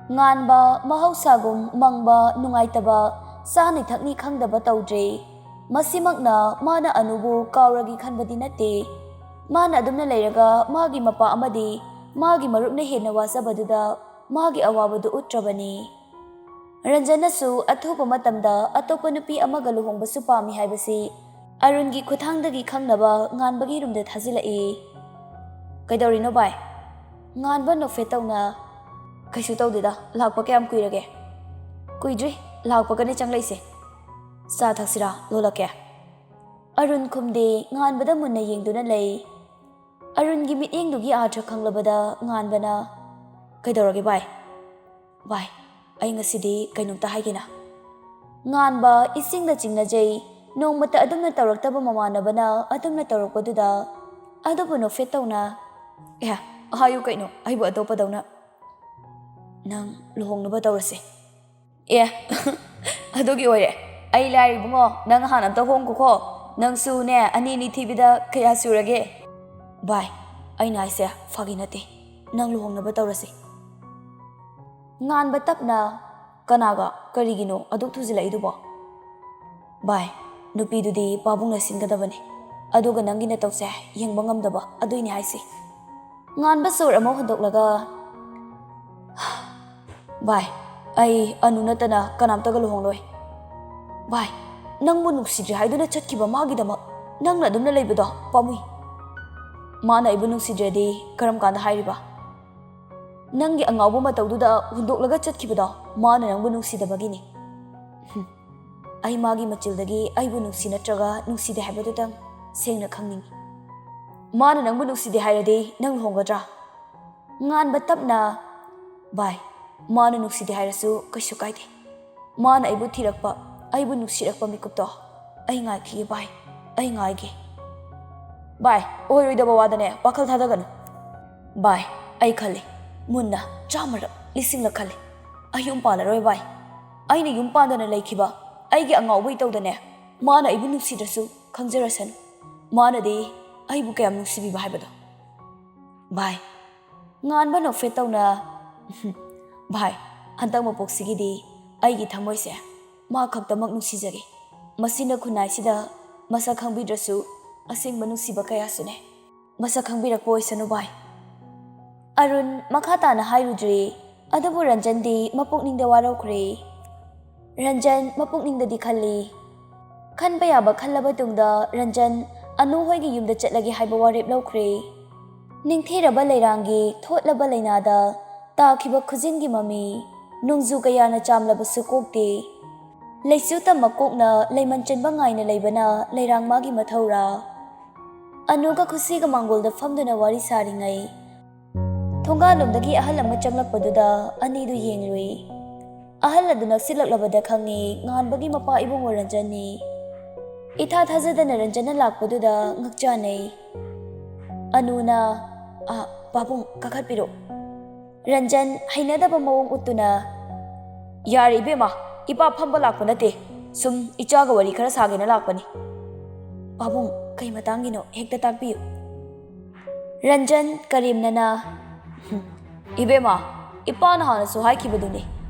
ꯉꯥꯟꯕ ꯃꯍꯧꯁꯥꯒꯨꯝ ꯃꯪꯕ ꯅꯨꯡꯉꯥꯏꯇꯕ, ꯆꯥꯅꯤ ꯊꯛꯅꯤ ꯈꯪꯗꯕ ꯇꯧꯗ꯭ꯔꯦ꯫ ꯃꯁꯤꯃꯛꯅ ꯃꯥꯅ ꯑꯅꯨꯕꯨ ꯀꯥꯎꯔꯒꯦ ꯈꯟꯕꯗꯤ ꯅꯠꯇꯦ꯫ ꯃꯥꯅ ꯑꯗꯨꯝꯅ ꯂꯩꯔꯒ ꯃꯥꯒꯤ ꯃꯄꯥ ꯑꯃꯗꯤ ꯃꯥꯒꯤ ꯃꯔꯨꯞꯅ ꯍꯦꯟꯅ ꯋꯥꯖꯕꯗꯨꯗ ꯃꯥꯒꯤ ꯑꯋꯥꯕꯗꯨ ꯎꯠꯇ꯭ꯔꯕꯅꯤ꯫ ꯔꯟꯖꯟꯅꯁꯨ ꯑꯊꯨꯕ ꯃꯇꯝꯗ ꯑꯇꯣꯞꯄ ꯅꯨꯄꯤ ꯑꯃꯒ ꯂꯨꯍꯣꯡꯕꯁꯨ ꯄꯥꯝꯃꯤ ꯍꯥꯏꯕꯁꯤ ꯑꯔꯨꯟꯒꯤ ꯈꯨꯠꯊꯥꯡꯗꯒꯤ ꯈꯪꯅꯕ ꯉꯥꯟꯕꯒꯤ ꯔꯨꯝꯗ ꯊꯥꯖꯤꯜꯂꯛꯏ꯫ "ꯀꯩꯗꯧꯔꯤꯅꯣ ꯚꯥꯏ?" ꯉꯥꯟꯕ ꯅꯣꯛꯐꯦꯠ ꯇꯧꯅ, "ꯀꯩꯁꯨ ꯇꯧꯗꯦꯗ, ꯂꯥꯛꯄ ꯀꯌꯥꯝ ꯀꯨꯏꯔꯒꯦ?" "ꯀꯨꯏꯗ꯭ꯔꯤ, ꯂꯥꯛꯄꯒꯅꯦ ꯆꯪꯂꯛꯏꯁꯦ꯫ ꯆꯥ ꯊꯛꯁꯤꯔꯥ? ꯂꯣꯜꯂꯛꯀꯦ?" ꯑꯔꯨꯟ ꯈꯨꯝꯗꯦ, ꯉꯥꯟꯕꯗ ꯃꯨꯟꯅ ꯌꯦꯡꯗꯨꯅ ꯂꯩ꯫ ꯑꯔꯨꯟꯒꯤ ꯃꯤꯠꯌꯦꯡꯗꯨꯒꯤ ꯑꯥꯔꯊ ꯈꯪꯂꯕꯗ ꯉꯥꯟꯕꯅ, "ꯀꯩꯗꯧꯔꯒꯦ ꯚꯥꯏ?" "ꯚꯥꯏ, ꯑꯩ ꯉꯁꯤꯗꯤ ꯀꯩꯅꯣꯝꯇ ꯍꯥꯏꯒꯦꯅ꯫" ꯉꯥꯟꯕ ꯏꯁꯤꯡꯗ ꯆꯤꯡꯅꯖꯩ꯫ ꯅꯣꯡꯃꯇ ꯑꯗꯨꯝꯅ ꯇꯧꯔꯛꯇꯕ ꯃꯃꯥꯟꯅꯕꯅ ꯑꯗꯨꯝꯅ ꯇꯧꯔꯛꯄꯗꯨꯗ, ꯑꯗꯨꯕꯨ ꯅꯣꯛꯐꯦꯠ ꯇꯧꯅ, "ꯑꯦ, ꯍꯥꯏꯌꯨ ꯀꯩꯅꯣ, ꯑꯩꯕꯨ ꯑꯇꯣꯞꯄꯗꯧꯅ꯫ ꯅꯪ ꯂꯨꯍꯣꯡꯅꯕ ꯇꯧꯔꯁꯦ꯫" "ꯑꯦ, ꯑꯗꯨꯒꯤ ꯑꯣꯏꯔꯦ꯫ ꯑꯩ ꯂꯥꯏꯔꯤ ꯏꯕꯨꯡꯉꯣ, ꯅꯪ ꯍꯥꯟꯅ ꯑꯝꯇ ꯍꯣꯡꯈꯣꯀꯣ꯫ ꯅꯪꯁꯨꯅꯦ, ꯑꯅꯤ ꯑꯅꯤ ꯊꯤꯕꯤꯗ ꯀꯌꯥ ꯁꯨꯔꯒꯦ?" "ꯚꯥꯏ, ꯑꯩꯅ ꯍꯥꯏꯁꯦ ꯐꯥꯒꯤ ꯅꯠꯇꯦ꯫ ꯅꯪ ꯂꯨꯍꯣꯡꯅꯕ ꯇꯧꯔꯁꯤ꯫" ꯉꯥꯟꯕ ꯇꯞꯅ, "ꯀꯅꯥꯒ? ꯀꯔꯤꯒꯤꯅꯣ ꯑꯗꯨꯛ ꯊꯨꯖꯤꯜꯂꯛꯏꯗꯨꯕꯣ?" "ꯚꯥꯏ, ꯅꯨꯄꯤꯗꯨꯗꯤ ꯄꯥꯕꯨꯡꯅ ꯁꯤꯟꯒꯗꯕꯅꯤ꯫ ꯑꯗꯨꯒ ꯅꯪꯒꯤ ꯅꯇꯧꯁꯦ ꯌꯦꯡꯕ ꯉꯝꯗꯕ ꯑꯗꯨꯏꯅꯦ ꯍꯥꯏꯁꯦ꯫" ꯉꯥꯟꯕ ꯁꯣꯔ ꯑꯃ ꯍꯣꯟꯗꯣꯛꯂꯒ, "ꯚꯥꯏ, ꯑꯩ ꯑꯅꯨ ꯅꯠꯇꯅ ꯀꯅꯥꯝꯇꯒ ꯂꯨꯍꯣꯡꯂꯣꯏ꯫ ꯚꯥꯏ, ꯅꯪꯕꯨ ꯅꯨꯡꯁꯤꯗ꯭ꯔꯦ ꯍꯥꯏꯗꯨꯅ ꯆꯠꯈꯤꯕ ꯃꯥꯒꯤꯗꯃꯛ ꯅꯪꯅ ꯑꯗꯨꯝꯅ ꯂꯩꯕꯗꯣ ꯄꯥꯝꯃꯨꯏ꯫ ꯃꯥꯅ ꯑꯩꯕꯨ ꯅꯨꯡꯁꯤꯗ꯭ꯔꯗꯤ ꯀꯔꯝ ꯀꯥꯟꯗ ꯍꯥꯏꯔꯤꯕ? ꯅꯪꯒꯤ ꯑꯉꯥꯎꯕ ꯃꯇꯧꯗꯨꯗ ꯍꯨꯟꯗꯣꯛꯂꯒ ꯆꯠꯈꯤꯕꯗꯣ ꯃꯥꯅ ꯅꯪꯕꯨ ꯅꯨꯡꯁꯤꯗꯕꯒꯤꯅꯤ꯫" ꯍꯨꯝ꯫ ꯑꯩ ꯃꯥꯒꯤ ꯃꯆꯤꯜꯗꯒꯤ ꯑꯩꯕꯨ ꯅꯨꯡꯁꯤ ꯅꯠꯇ꯭ꯔꯒ ꯅꯨꯡꯁꯤꯗꯦ ꯍꯥꯏꯕꯗꯨꯇꯪ ꯁꯦꯡꯅ ꯈꯪꯅꯤꯡꯏ꯫ "ꯃꯥꯅ ꯅꯪꯕꯨ ꯅꯨꯡꯁꯤꯗꯦ ꯍꯥꯏꯔꯗꯤ ꯅꯪ ꯂꯨꯍꯣꯡꯒꯗ꯭ꯔꯥ?" ꯉꯥꯟꯕ ꯇꯞꯅ, "ꯚꯥꯏ, ꯃꯥꯅ ꯅꯨꯡꯁꯤꯗꯦ ꯍꯥꯏꯔꯁꯨ ꯀꯩꯁꯨ ꯀꯥꯏꯗꯦ꯫ ꯃꯥꯅ ꯑꯩꯕꯨ ꯊꯤꯔꯛꯄ, ꯑꯩꯕꯨ ꯅꯨꯡꯁꯤꯔꯛꯄ ꯃꯤꯀꯨꯞꯇꯣ ꯑꯩ ꯉꯥꯏꯈꯤꯒꯦ ꯚꯥꯏ, ꯑꯩ ꯉꯥꯏꯒꯦ꯫" "ꯚꯥꯏ, ꯑꯣꯏꯔꯣꯏꯗꯕ ꯋꯥꯗꯅꯦ ꯋꯥꯈꯜ ꯊꯥꯗꯒꯅꯨ꯫ ꯚꯥꯏ, ꯑꯩ ꯈꯜꯂꯤ, ꯃꯨꯟꯅ ꯆꯥꯝꯃꯔꯛ, ꯂꯤꯁꯤꯡꯂꯛ ꯈꯜꯂꯤ꯫ ꯑꯩ ꯌꯨꯝ ꯄꯥꯜꯂꯔꯣꯏ ꯚꯥꯏ꯫ ꯑꯩꯅ ꯌꯨꯝ ꯄꯥꯟꯗꯅ ꯂꯩꯈꯤꯕ ꯑꯩꯒꯤ ꯑꯉꯥꯎꯕ ꯏꯇꯧꯗꯅꯦ, ꯃꯥꯅ ꯑꯩꯕꯨ ꯅꯨꯡꯁꯤꯗ꯭ꯔꯁꯨ ꯈꯪꯖꯔꯁꯅꯨ꯫ ꯃꯥꯅꯗꯤ ꯑꯩꯕꯨ ꯀꯌꯥꯝ ꯅꯨꯡꯁꯤꯕꯤꯕ ꯍꯥꯏꯕꯗꯣ꯫ ꯚꯥꯏ꯫" ꯉꯥꯟꯕ ꯅꯣꯛꯐꯦꯠ ꯇꯧꯅ, "ꯚꯥꯏ, ꯍꯟꯗꯛ ꯃꯄꯣꯛꯁꯤꯒꯤꯗꯤ ꯑꯩꯒꯤ ꯊꯃꯣꯏꯁꯦ ꯃꯥ ꯈꯛꯇꯃꯛ ꯅꯨꯡꯁꯤꯖꯒꯦ꯫ ꯃꯁꯤꯅ ꯈꯨꯟꯅꯥꯏꯁꯤꯗ ꯃꯁꯛ ꯈꯪꯕꯤꯗ꯭ꯔꯁꯨ ꯑꯁꯦꯡꯕ ꯅꯨꯡꯁꯤꯕ ꯀꯌꯥꯁꯨꯅꯦ꯫ ꯃꯁꯛ ꯈꯪꯕꯤꯔꯛꯄ ꯑꯣꯏꯁꯅꯨ ꯚꯥꯏ꯫" ꯑꯔꯨꯟ ꯃꯈꯥ ꯇꯥꯅ ꯍꯥꯏꯔꯨꯗ꯭ꯔꯤ, ꯑꯗꯨꯕꯨ ꯔꯟꯖꯟꯗꯤ ꯃꯄꯨꯛꯅꯤꯡꯗ ꯋꯥꯔꯧꯈ꯭ꯔꯦ꯫ ꯔꯟꯖꯟ ꯃꯄꯨꯛꯅꯤꯡꯗꯗꯤ ꯈꯜꯂꯤ꯫ ꯈꯟꯕ ꯌꯥꯕ ꯈꯜꯂꯕ ꯇꯨꯡꯗ ꯔꯟꯖꯟ ꯑꯅꯨ ꯍꯣꯏꯒꯤ ꯌꯨꯝꯗ ꯆꯠꯂꯒꯦ ꯍꯥꯏꯕ ꯋꯥꯔꯦꯞ ꯂꯧꯈ꯭ꯔꯦ꯫ ꯅꯤꯡꯊꯤꯔꯕ ꯂꯩꯔꯥꯡꯒꯤ ꯊꯣꯠꯂꯕ ꯂꯩꯅꯥꯗ ꯇꯥꯈꯤꯕ ꯈꯨꯖꯤꯟꯒꯤ ꯃꯃꯤ, ꯅꯣꯡꯖꯨ ꯀꯌꯥꯅ ꯆꯥꯝꯂꯕꯁꯨ ꯀꯣꯛꯇꯦ꯫ ꯂꯩꯆꯨ ꯇꯝꯃ ꯀꯣꯛꯅ ꯂꯩꯃꯟ ꯆꯟꯕ ꯉꯥꯏꯅ ꯂꯩꯕꯅ ꯂꯩꯔꯥꯡ ꯃꯥꯒꯤ ꯃꯊꯧꯔꯥ? ꯑꯅꯨꯒ ꯈꯨꯁꯤꯒ ꯃꯥꯡꯒꯣꯜꯗ ꯐꯝꯗꯨꯅ ꯋꯥꯔꯤ ꯁꯥꯔꯤꯉꯩ, ꯊꯣꯡꯒꯥꯜꯂꯣꯝꯗꯒꯤ ꯑꯍꯜ ꯑꯃ ꯆꯪꯂꯛꯄꯗꯨꯗ ꯑꯅꯤꯗꯨ ꯌꯦꯡꯂꯨꯏ꯫ ꯑꯍꯜ ꯑꯗꯨ ꯅꯛꯁꯤꯜꯂꯛꯂꯕꯗ ꯈꯪꯉꯤ, ꯉꯥꯟꯕꯒꯤ ꯃꯄꯥ ꯏꯕꯨꯡꯉꯣ ꯔꯟꯖꯟꯅꯤ꯫ ꯏꯊꯥ ꯊꯥꯖꯗꯅ ꯔꯟꯖꯟꯅ ꯂꯥꯛꯄꯗꯨꯗ ꯉꯛꯆꯥꯅꯩ꯫ ꯑꯅꯨꯅ, "ꯑ, ꯄꯥꯕꯨꯡ, ꯀꯥꯈꯠꯄꯤꯔꯣ꯫" ꯔꯟꯖꯟ ꯍꯩꯅꯗꯕ ꯃꯑꯣꯡ ꯎꯠꯇꯨꯅ, "ꯌꯥꯔꯦ ꯏꯕꯦꯝꯃ, ꯏꯄꯥ ꯐꯝꯕ ꯂꯥꯛꯄ ꯅꯠꯇꯦ, ꯁꯨꯝ ꯏꯆꯥꯒ ꯋꯥꯔꯤ ꯈꯔ ꯁꯥꯒꯦꯅ ꯂꯥꯛꯄꯅꯤ꯫" "ꯄꯥꯕꯨꯡ, ꯀꯩ ꯃꯇꯥꯡꯒꯤꯅꯣ? ꯍꯦꯛꯇ ꯇꯥꯛꯄꯤꯌꯨ꯫" ꯔꯟꯖꯟ ꯀꯔꯦꯝꯅꯅ, "ꯍꯨꯝ, ꯏꯕꯦꯝꯃ, ꯏꯄꯥꯅ ꯍꯥꯟꯅꯁꯨ ꯍꯥꯏꯈꯤꯕꯗꯨꯅꯤ,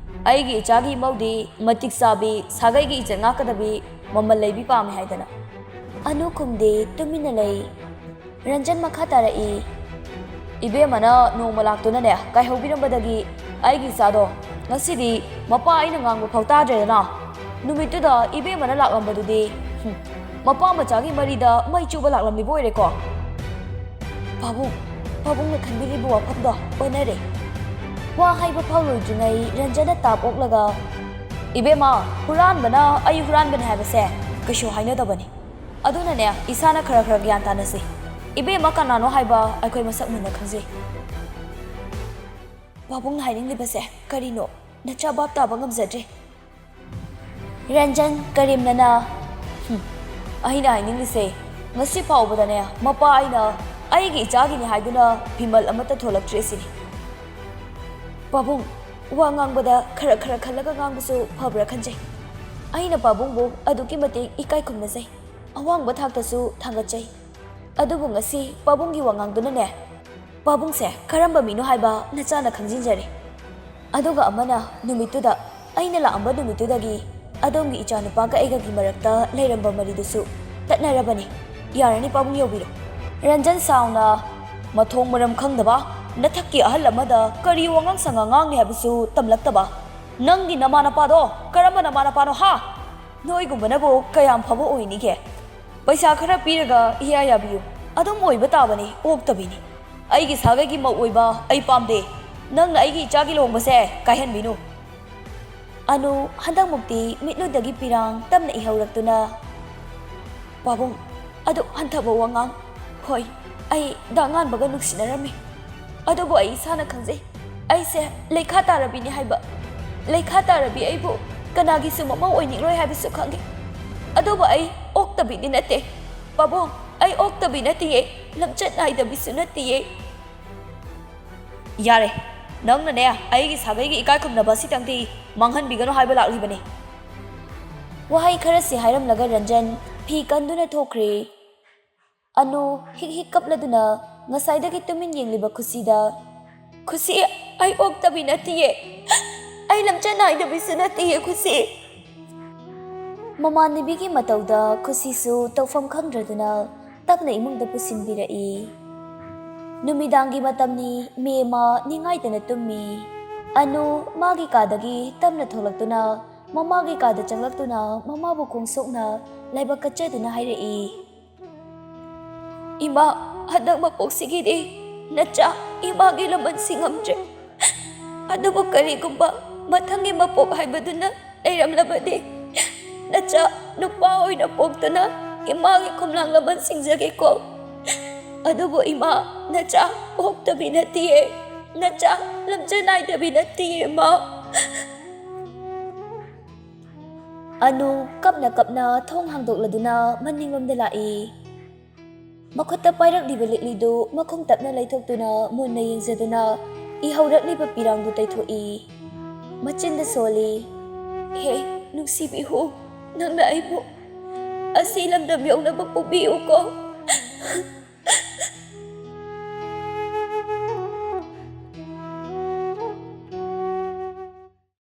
ꯑꯩꯒꯤ ꯏꯆꯥꯒꯤ ꯏꯃꯧꯗꯤ ꯃꯇꯤꯛ ꯆꯥꯕꯤ, ꯁꯥꯒꯩꯒꯤ ꯏꯖꯠ ꯉꯥꯛꯀꯗꯕꯤ, ꯃꯃꯜ ꯂꯩꯕꯤ ꯄꯥꯝꯃꯤ ꯍꯥꯏꯗꯅ꯫" ꯑꯅꯨ ꯈꯨꯝꯗꯦ, ꯇꯨꯃꯤꯟꯅ ꯂꯩ꯫ ꯔꯟꯖꯟ ꯃꯈꯥ ꯇꯥꯔꯛꯏ, "ꯏꯕꯦꯝꯃꯅ ꯅꯣꯡꯃ ꯂꯥꯛꯇꯨꯅꯅꯦ ꯀꯥꯏꯍꯧꯕꯤꯔꯝꯕꯗꯒꯤ ꯑꯩꯒꯤ ꯏꯆꯥꯗꯣ ꯉꯁꯤꯗꯤ ꯃꯄꯥ ꯑꯩꯅ ꯉꯥꯡꯕ ꯐꯥꯎ ꯇꯥꯗ꯭ꯔꯦꯗꯅ꯫ ꯅꯨꯃꯤꯠꯇꯨꯗ ꯏꯕꯦꯝꯃꯅ ꯂꯥꯛꯂꯝꯕꯗꯨꯗꯤ, ꯍꯨꯝ, ꯃꯄꯥ ꯃꯆꯥꯒꯤ ꯃꯔꯤꯗ ꯃꯩ ꯆꯨꯕ ꯂꯥꯛꯂꯝꯂꯤꯕ ꯑꯣꯏꯔꯦꯀꯣ꯫" "ꯄꯥꯕꯨꯡ, ꯄꯥꯕꯨꯡꯅ ꯈꯟꯕꯤꯔꯤꯕ ꯋꯥꯐꯝꯗꯣ ꯑꯣꯟꯅꯔꯦ꯫" ꯋꯥ ꯍꯥꯏꯕ ꯐꯥꯎ ꯂꯣꯏꯗ꯭ꯔꯤꯉꯩ ꯔꯟꯖꯟꯅ ꯇꯥꯞ ꯑꯣꯛꯂꯒ, "ꯏꯕꯦꯝꯃ, ꯍꯨꯔꯥꯟꯕꯅ ꯑꯩ ꯍꯨꯔꯥꯟꯕꯅꯦ ꯍꯥꯏꯕꯁꯦ ꯀꯩꯁꯨ ꯍꯥꯏꯅꯗꯕꯅꯤ꯫ ꯑꯗꯨꯅꯅꯦ, ꯏꯁꯥꯅ ꯈꯔ ꯈꯔ ꯒ꯭ꯌꯥꯟ ꯇꯥꯅꯁꯤ꯫ ꯏꯕꯦꯝꯃ ꯀꯅꯥꯅꯣ ꯍꯥꯏꯕ ꯑꯩꯈꯣꯏ ꯃꯁꯛ ꯃꯨꯟꯅ ꯈꯪꯖꯩ꯫" "ꯄꯥꯕꯨꯡꯅ ꯍꯥꯏꯅꯤꯡꯂꯤꯕꯁꯦ ꯀꯔꯤꯅꯣ? ꯅꯆꯥ ꯚꯥꯞ ꯇꯥꯕ ꯉꯝꯖꯗ꯭ꯔꯦ꯫" ꯔꯟꯖꯟ ꯀꯔꯤꯝꯅꯅ, "ꯍꯨꯝ, ꯑꯩꯅ ꯍꯥꯏꯅꯤꯡꯂꯤꯁꯦ, ꯉꯁꯤ ꯐꯥꯎꯕꯗꯅꯦ, ꯃꯄꯥ ꯑꯩꯅ ꯑꯩꯒꯤ ꯏꯆꯥꯒꯤꯅꯤ ꯍꯥꯏꯗꯨꯅ ꯐꯤꯃꯜ ꯑꯃꯠꯇ ꯊꯣꯛꯂꯛꯇ꯭ꯔꯤ ꯑꯁꯤꯅꯤ꯫" "ꯄꯥꯕꯨꯡ, ꯋꯥ ꯉꯥꯡꯕꯗ ꯈꯔ ꯈꯔ ꯈꯜꯂꯒ ꯉꯥꯡꯕꯁꯨ ꯐꯕ꯭ꯔꯥ ꯈꯟꯖꯩ꯫ ꯑꯩꯅ ꯄꯥꯕꯨꯡꯕꯨ ꯑꯗꯨꯛꯀꯤ ꯃꯇꯤꯛ ꯏꯀꯥꯏ ꯈꯨꯝꯅꯖꯩ, ꯑꯋꯥꯡꯕ ꯊꯥꯛꯇꯁꯨ ꯊꯥꯡꯒꯠꯆꯩ꯫ ꯑꯗꯨꯕꯨ ꯉꯁꯤ ꯄꯥꯕꯨꯡꯒꯤ ꯋꯥꯉꯥꯡꯗꯨꯅꯅꯦ, ꯄꯥꯕꯨꯡꯁꯦ ꯀꯔꯝꯕ ꯃꯤꯅꯣ ꯍꯥꯏꯕ ꯅꯆꯥꯅ ꯈꯪꯖꯤꯟꯖꯔꯦ꯫ ꯑꯗꯨꯒ ꯑꯃꯅ, ꯅꯨꯃꯤꯠꯇꯨꯗ, ꯑꯩꯅ ꯂꯥꯛꯑꯝꯕ ꯅꯨꯃꯤꯠꯇꯨꯗꯒꯤ ꯑꯗꯣꯝꯒꯤ ꯏꯆꯥꯅꯨꯄꯥꯒ ꯑꯩꯒꯒꯤ ꯃꯔꯛꯇ ꯂꯩꯔꯝꯕ ꯃꯔꯤꯗꯨꯁꯨ ꯇꯠꯅꯔꯕꯅꯤ꯫ ꯌꯥꯔꯅꯤ, ꯄꯥꯕꯨꯡ ꯌꯧꯕꯤꯔꯣ꯫" ꯔꯟꯖꯟ ꯁꯥꯎꯅ, "ꯃꯊꯣꯡ ꯃꯔꯝ ꯈꯪꯗꯕ, ꯅꯊꯛꯀꯤ ꯑꯍꯜ ꯑꯃꯗ ꯀꯔꯤ ꯋꯥꯉꯥꯡ ꯁꯉꯥꯡ ꯉꯥꯡꯂꯤ ꯍꯥꯏꯕꯁꯨ ꯇꯝꯂꯛꯇꯕ꯫ ꯅꯪꯒꯤ ꯅꯃꯥ ꯅꯄꯥꯗꯣ ꯀꯔꯝꯕ ꯅꯃꯥ ꯅꯄꯥꯅꯣ, ꯍꯥ? ꯅꯣꯏꯒꯨꯝꯕꯅꯕꯨ ꯀꯌꯥꯝ ꯐꯕ ꯑꯣꯏꯅꯤꯒꯦ? ꯄꯩꯁꯥ ꯈꯔ ꯄꯤꯔꯒ ꯏꯌꯥ ꯌꯥꯕꯤꯌꯨ, ꯑꯗꯨꯝ ꯑꯣꯏꯕ ꯇꯥꯕꯅꯤ, ꯑꯣꯛꯇꯕꯤꯅꯤ꯫ ꯑꯩꯒꯤ ꯁꯥꯒꯩꯒꯤ ꯃꯧ ꯑꯣꯏꯕ ꯑꯩ ꯄꯥꯝꯗꯦ꯫ ꯅꯪꯅ ꯑꯩꯒꯤ ꯏꯆꯥꯒꯤ ꯂꯨꯍꯣꯡꯕꯁꯦ ꯀꯥꯏꯍꯟꯕꯤꯅꯨ꯫" ꯑꯅꯨ ꯍꯟꯗꯛꯃꯨꯛꯇꯤ ꯃꯤꯠꯂꯨꯗꯒꯤ ꯄꯤꯔꯥꯡ ꯇꯞꯅ ꯏꯍꯧꯔꯛꯇꯨꯅ, "ꯄꯥꯕꯨꯡ, ꯑꯗꯨꯛ ꯍꯟꯊꯕ ꯋꯥꯉꯥꯡ꯫ ꯍꯣꯏ, ꯑꯩ ꯗꯥ ꯉꯥꯟꯕꯒ ꯅꯨꯡꯁꯤꯅꯔꯝꯃꯤ, ꯑꯗꯨꯕꯨ ꯑꯩ ꯏꯁꯥꯅ ꯈꯪꯖꯩ, ꯑꯩꯁꯦ ꯂꯩꯈꯥ ꯇꯥꯔꯕꯤꯅꯤ ꯍꯥꯏꯕ꯫ ꯂꯩꯈꯥ ꯇꯥꯔꯕꯤ ꯑꯩꯕꯨ ꯀꯅꯥꯒꯤꯁꯨ ꯃꯃꯧ ꯑꯣꯏꯅꯤꯡꯂꯣꯏ ꯍꯥꯏꯕꯁꯨ ꯈꯪꯏ꯫ ꯑꯗꯨꯕꯨ ꯑꯩ ꯑꯣꯛꯇꯕꯤꯗꯤ ꯅꯠꯇꯦ꯫ ꯄꯥꯕꯨꯡ, ꯑꯩ ꯑꯣꯛꯇꯕꯤ ꯅꯠꯇꯤꯌꯦ꯫ ꯂꯝꯆꯠ ꯅꯥꯏꯗꯕꯤꯁꯨ ꯅꯠꯇꯤꯌꯦ꯫ ꯌꯥꯔꯦ, ꯅꯪꯅꯅꯦ ꯑꯩꯒꯤ ꯁꯥꯒꯩꯒꯤ ꯏꯀꯥꯏ ꯈꯨꯝꯅꯕ ꯑꯁꯤꯇꯪꯗꯤ ꯃꯥꯡꯍꯟꯕꯤꯒꯅꯨ ꯍꯥꯏꯕ ꯂꯥꯛꯂꯤꯕꯅꯤ꯫ ꯋꯥꯍꯩ ꯈꯔꯁꯤ ꯍꯥꯏꯔꯝꯂꯒ ꯔꯟꯖꯟ ꯐꯤ ꯀꯟꯗꯨꯅ ꯊꯣꯛꯈ꯭ꯔꯦ꯫ ꯑꯅꯨ ꯍꯤꯛ ꯍꯤꯛ ꯀꯞꯂꯗꯨꯅ ꯉꯁꯥꯏꯗꯒꯤ ꯇꯨꯃꯤꯟ ꯌꯦꯡꯂꯤꯕ ꯈꯨꯁꯤꯗ, "ꯈꯨꯁꯤ, ꯑꯩ ꯑꯣꯛꯇꯕꯤ ꯅꯠꯇꯤꯌꯦ꯫ ꯑꯩ ꯂꯝꯆꯠ ꯅꯥꯏꯗꯕꯤꯁꯨ ꯅꯠꯇꯤꯌꯦ, ꯈꯨꯁꯤ꯫" ꯃꯃꯥꯟꯅꯕꯤꯒꯤ ꯃꯇꯧꯗ ꯈꯨꯁꯤꯁꯨ ꯇꯧꯐꯝ ꯈꯪꯗ꯭ꯔꯗꯨꯅ ꯇꯞꯅ ꯏꯃꯨꯡꯗ ꯄꯨꯁꯤꯟꯕꯤꯔꯛꯏ꯫ ꯅꯨꯃꯤꯗꯥꯡꯒꯤ ꯃꯇꯝꯅꯤ, ꯃꯦ ꯑꯃ ꯅꯤꯡꯉꯥꯏꯗꯅ ꯇꯨꯝꯃꯤ꯫ ꯑꯅꯨ ꯃꯥꯒꯤ ꯀꯥꯗꯒꯤ ꯇꯞꯅ ꯊꯣꯛꯂꯛꯇꯨꯅ ꯃꯃꯥꯒꯤ ꯀꯥꯗ ꯆꯪꯂꯛꯇꯨꯅ ꯃꯃꯥꯕꯨ ꯈꯣꯡꯁꯣꯛꯅ ꯂꯥꯏꯕꯛ ꯀꯠꯆꯗꯨꯅ ꯍꯥꯏꯔꯛꯏ, "ꯏꯃꯥ, ꯍꯟꯗꯛ ꯃꯄꯣꯛꯁꯤꯒꯤꯗꯤ ꯅꯆꯥ ꯏꯃꯥꯒꯤ ꯂꯃꯟ ꯁꯤꯡꯉꯝꯗ꯭ꯔꯦ꯫ ꯑꯗꯨꯕꯨ ꯀꯔꯤꯒꯨꯝꯕ ꯃꯊꯪꯒꯤ ꯃꯄꯣꯛ ꯍꯥꯏꯕꯗꯨꯅ ꯂꯩꯔꯝꯂꯕꯗꯤ, ꯅꯆꯥ ꯅꯨꯄꯥ ꯑꯣꯏꯅ ꯄꯣꯛꯇꯨꯅ ꯏꯃꯥꯒꯤ ꯈꯨꯝꯂꯥꯡ ꯂꯃꯟ ꯁꯤꯡꯖꯒꯦꯀꯣ꯫ ꯑꯗꯨꯕꯨ ꯏꯃꯥ, ꯅꯆꯥ ꯑꯣꯛꯇꯕꯤ ꯅꯠꯇꯤꯌꯦ, ꯅꯆꯥ ꯂꯝꯆꯠ ꯅꯥꯏꯗꯕꯤ ꯅꯠꯇꯤꯌꯦ, ꯏꯃꯥ꯫" ꯑꯅꯨ ꯀꯞꯅ ꯀꯞꯅ ꯊꯣꯡ ꯍꯥꯡꯗꯣꯛꯂꯗꯨꯅ ꯃꯅꯤꯡꯂꯣꯝꯗ ꯂꯥꯛꯏ꯫ ꯃꯈꯨꯠꯇ ꯄꯥꯏꯔꯛꯂꯤꯕ ꯂꯤꯛꯂꯤꯗꯨ ꯃꯈꯨꯝ ꯇꯞꯅ ꯂꯩꯊꯣꯛꯇꯨꯅ ꯃꯨꯟꯅ ꯌꯦꯡꯖꯗꯨꯅ ꯏꯍꯧꯔꯛꯂꯤꯕ ꯄꯤꯔꯥꯡꯗꯨ ꯇꯩꯊꯣꯛꯏ꯫ ꯃꯆꯤꯟꯗ ꯁꯣꯜꯂꯤ, "ꯍꯦ ꯅꯨꯡꯁꯤꯕꯤ ꯍꯨ, ꯅꯪꯅ ꯑꯩꯕꯨ ꯑꯁꯤ ꯂꯝꯗꯝ ꯌꯧꯅꯕ ꯄꯨꯕꯤꯌꯨꯀꯣ꯫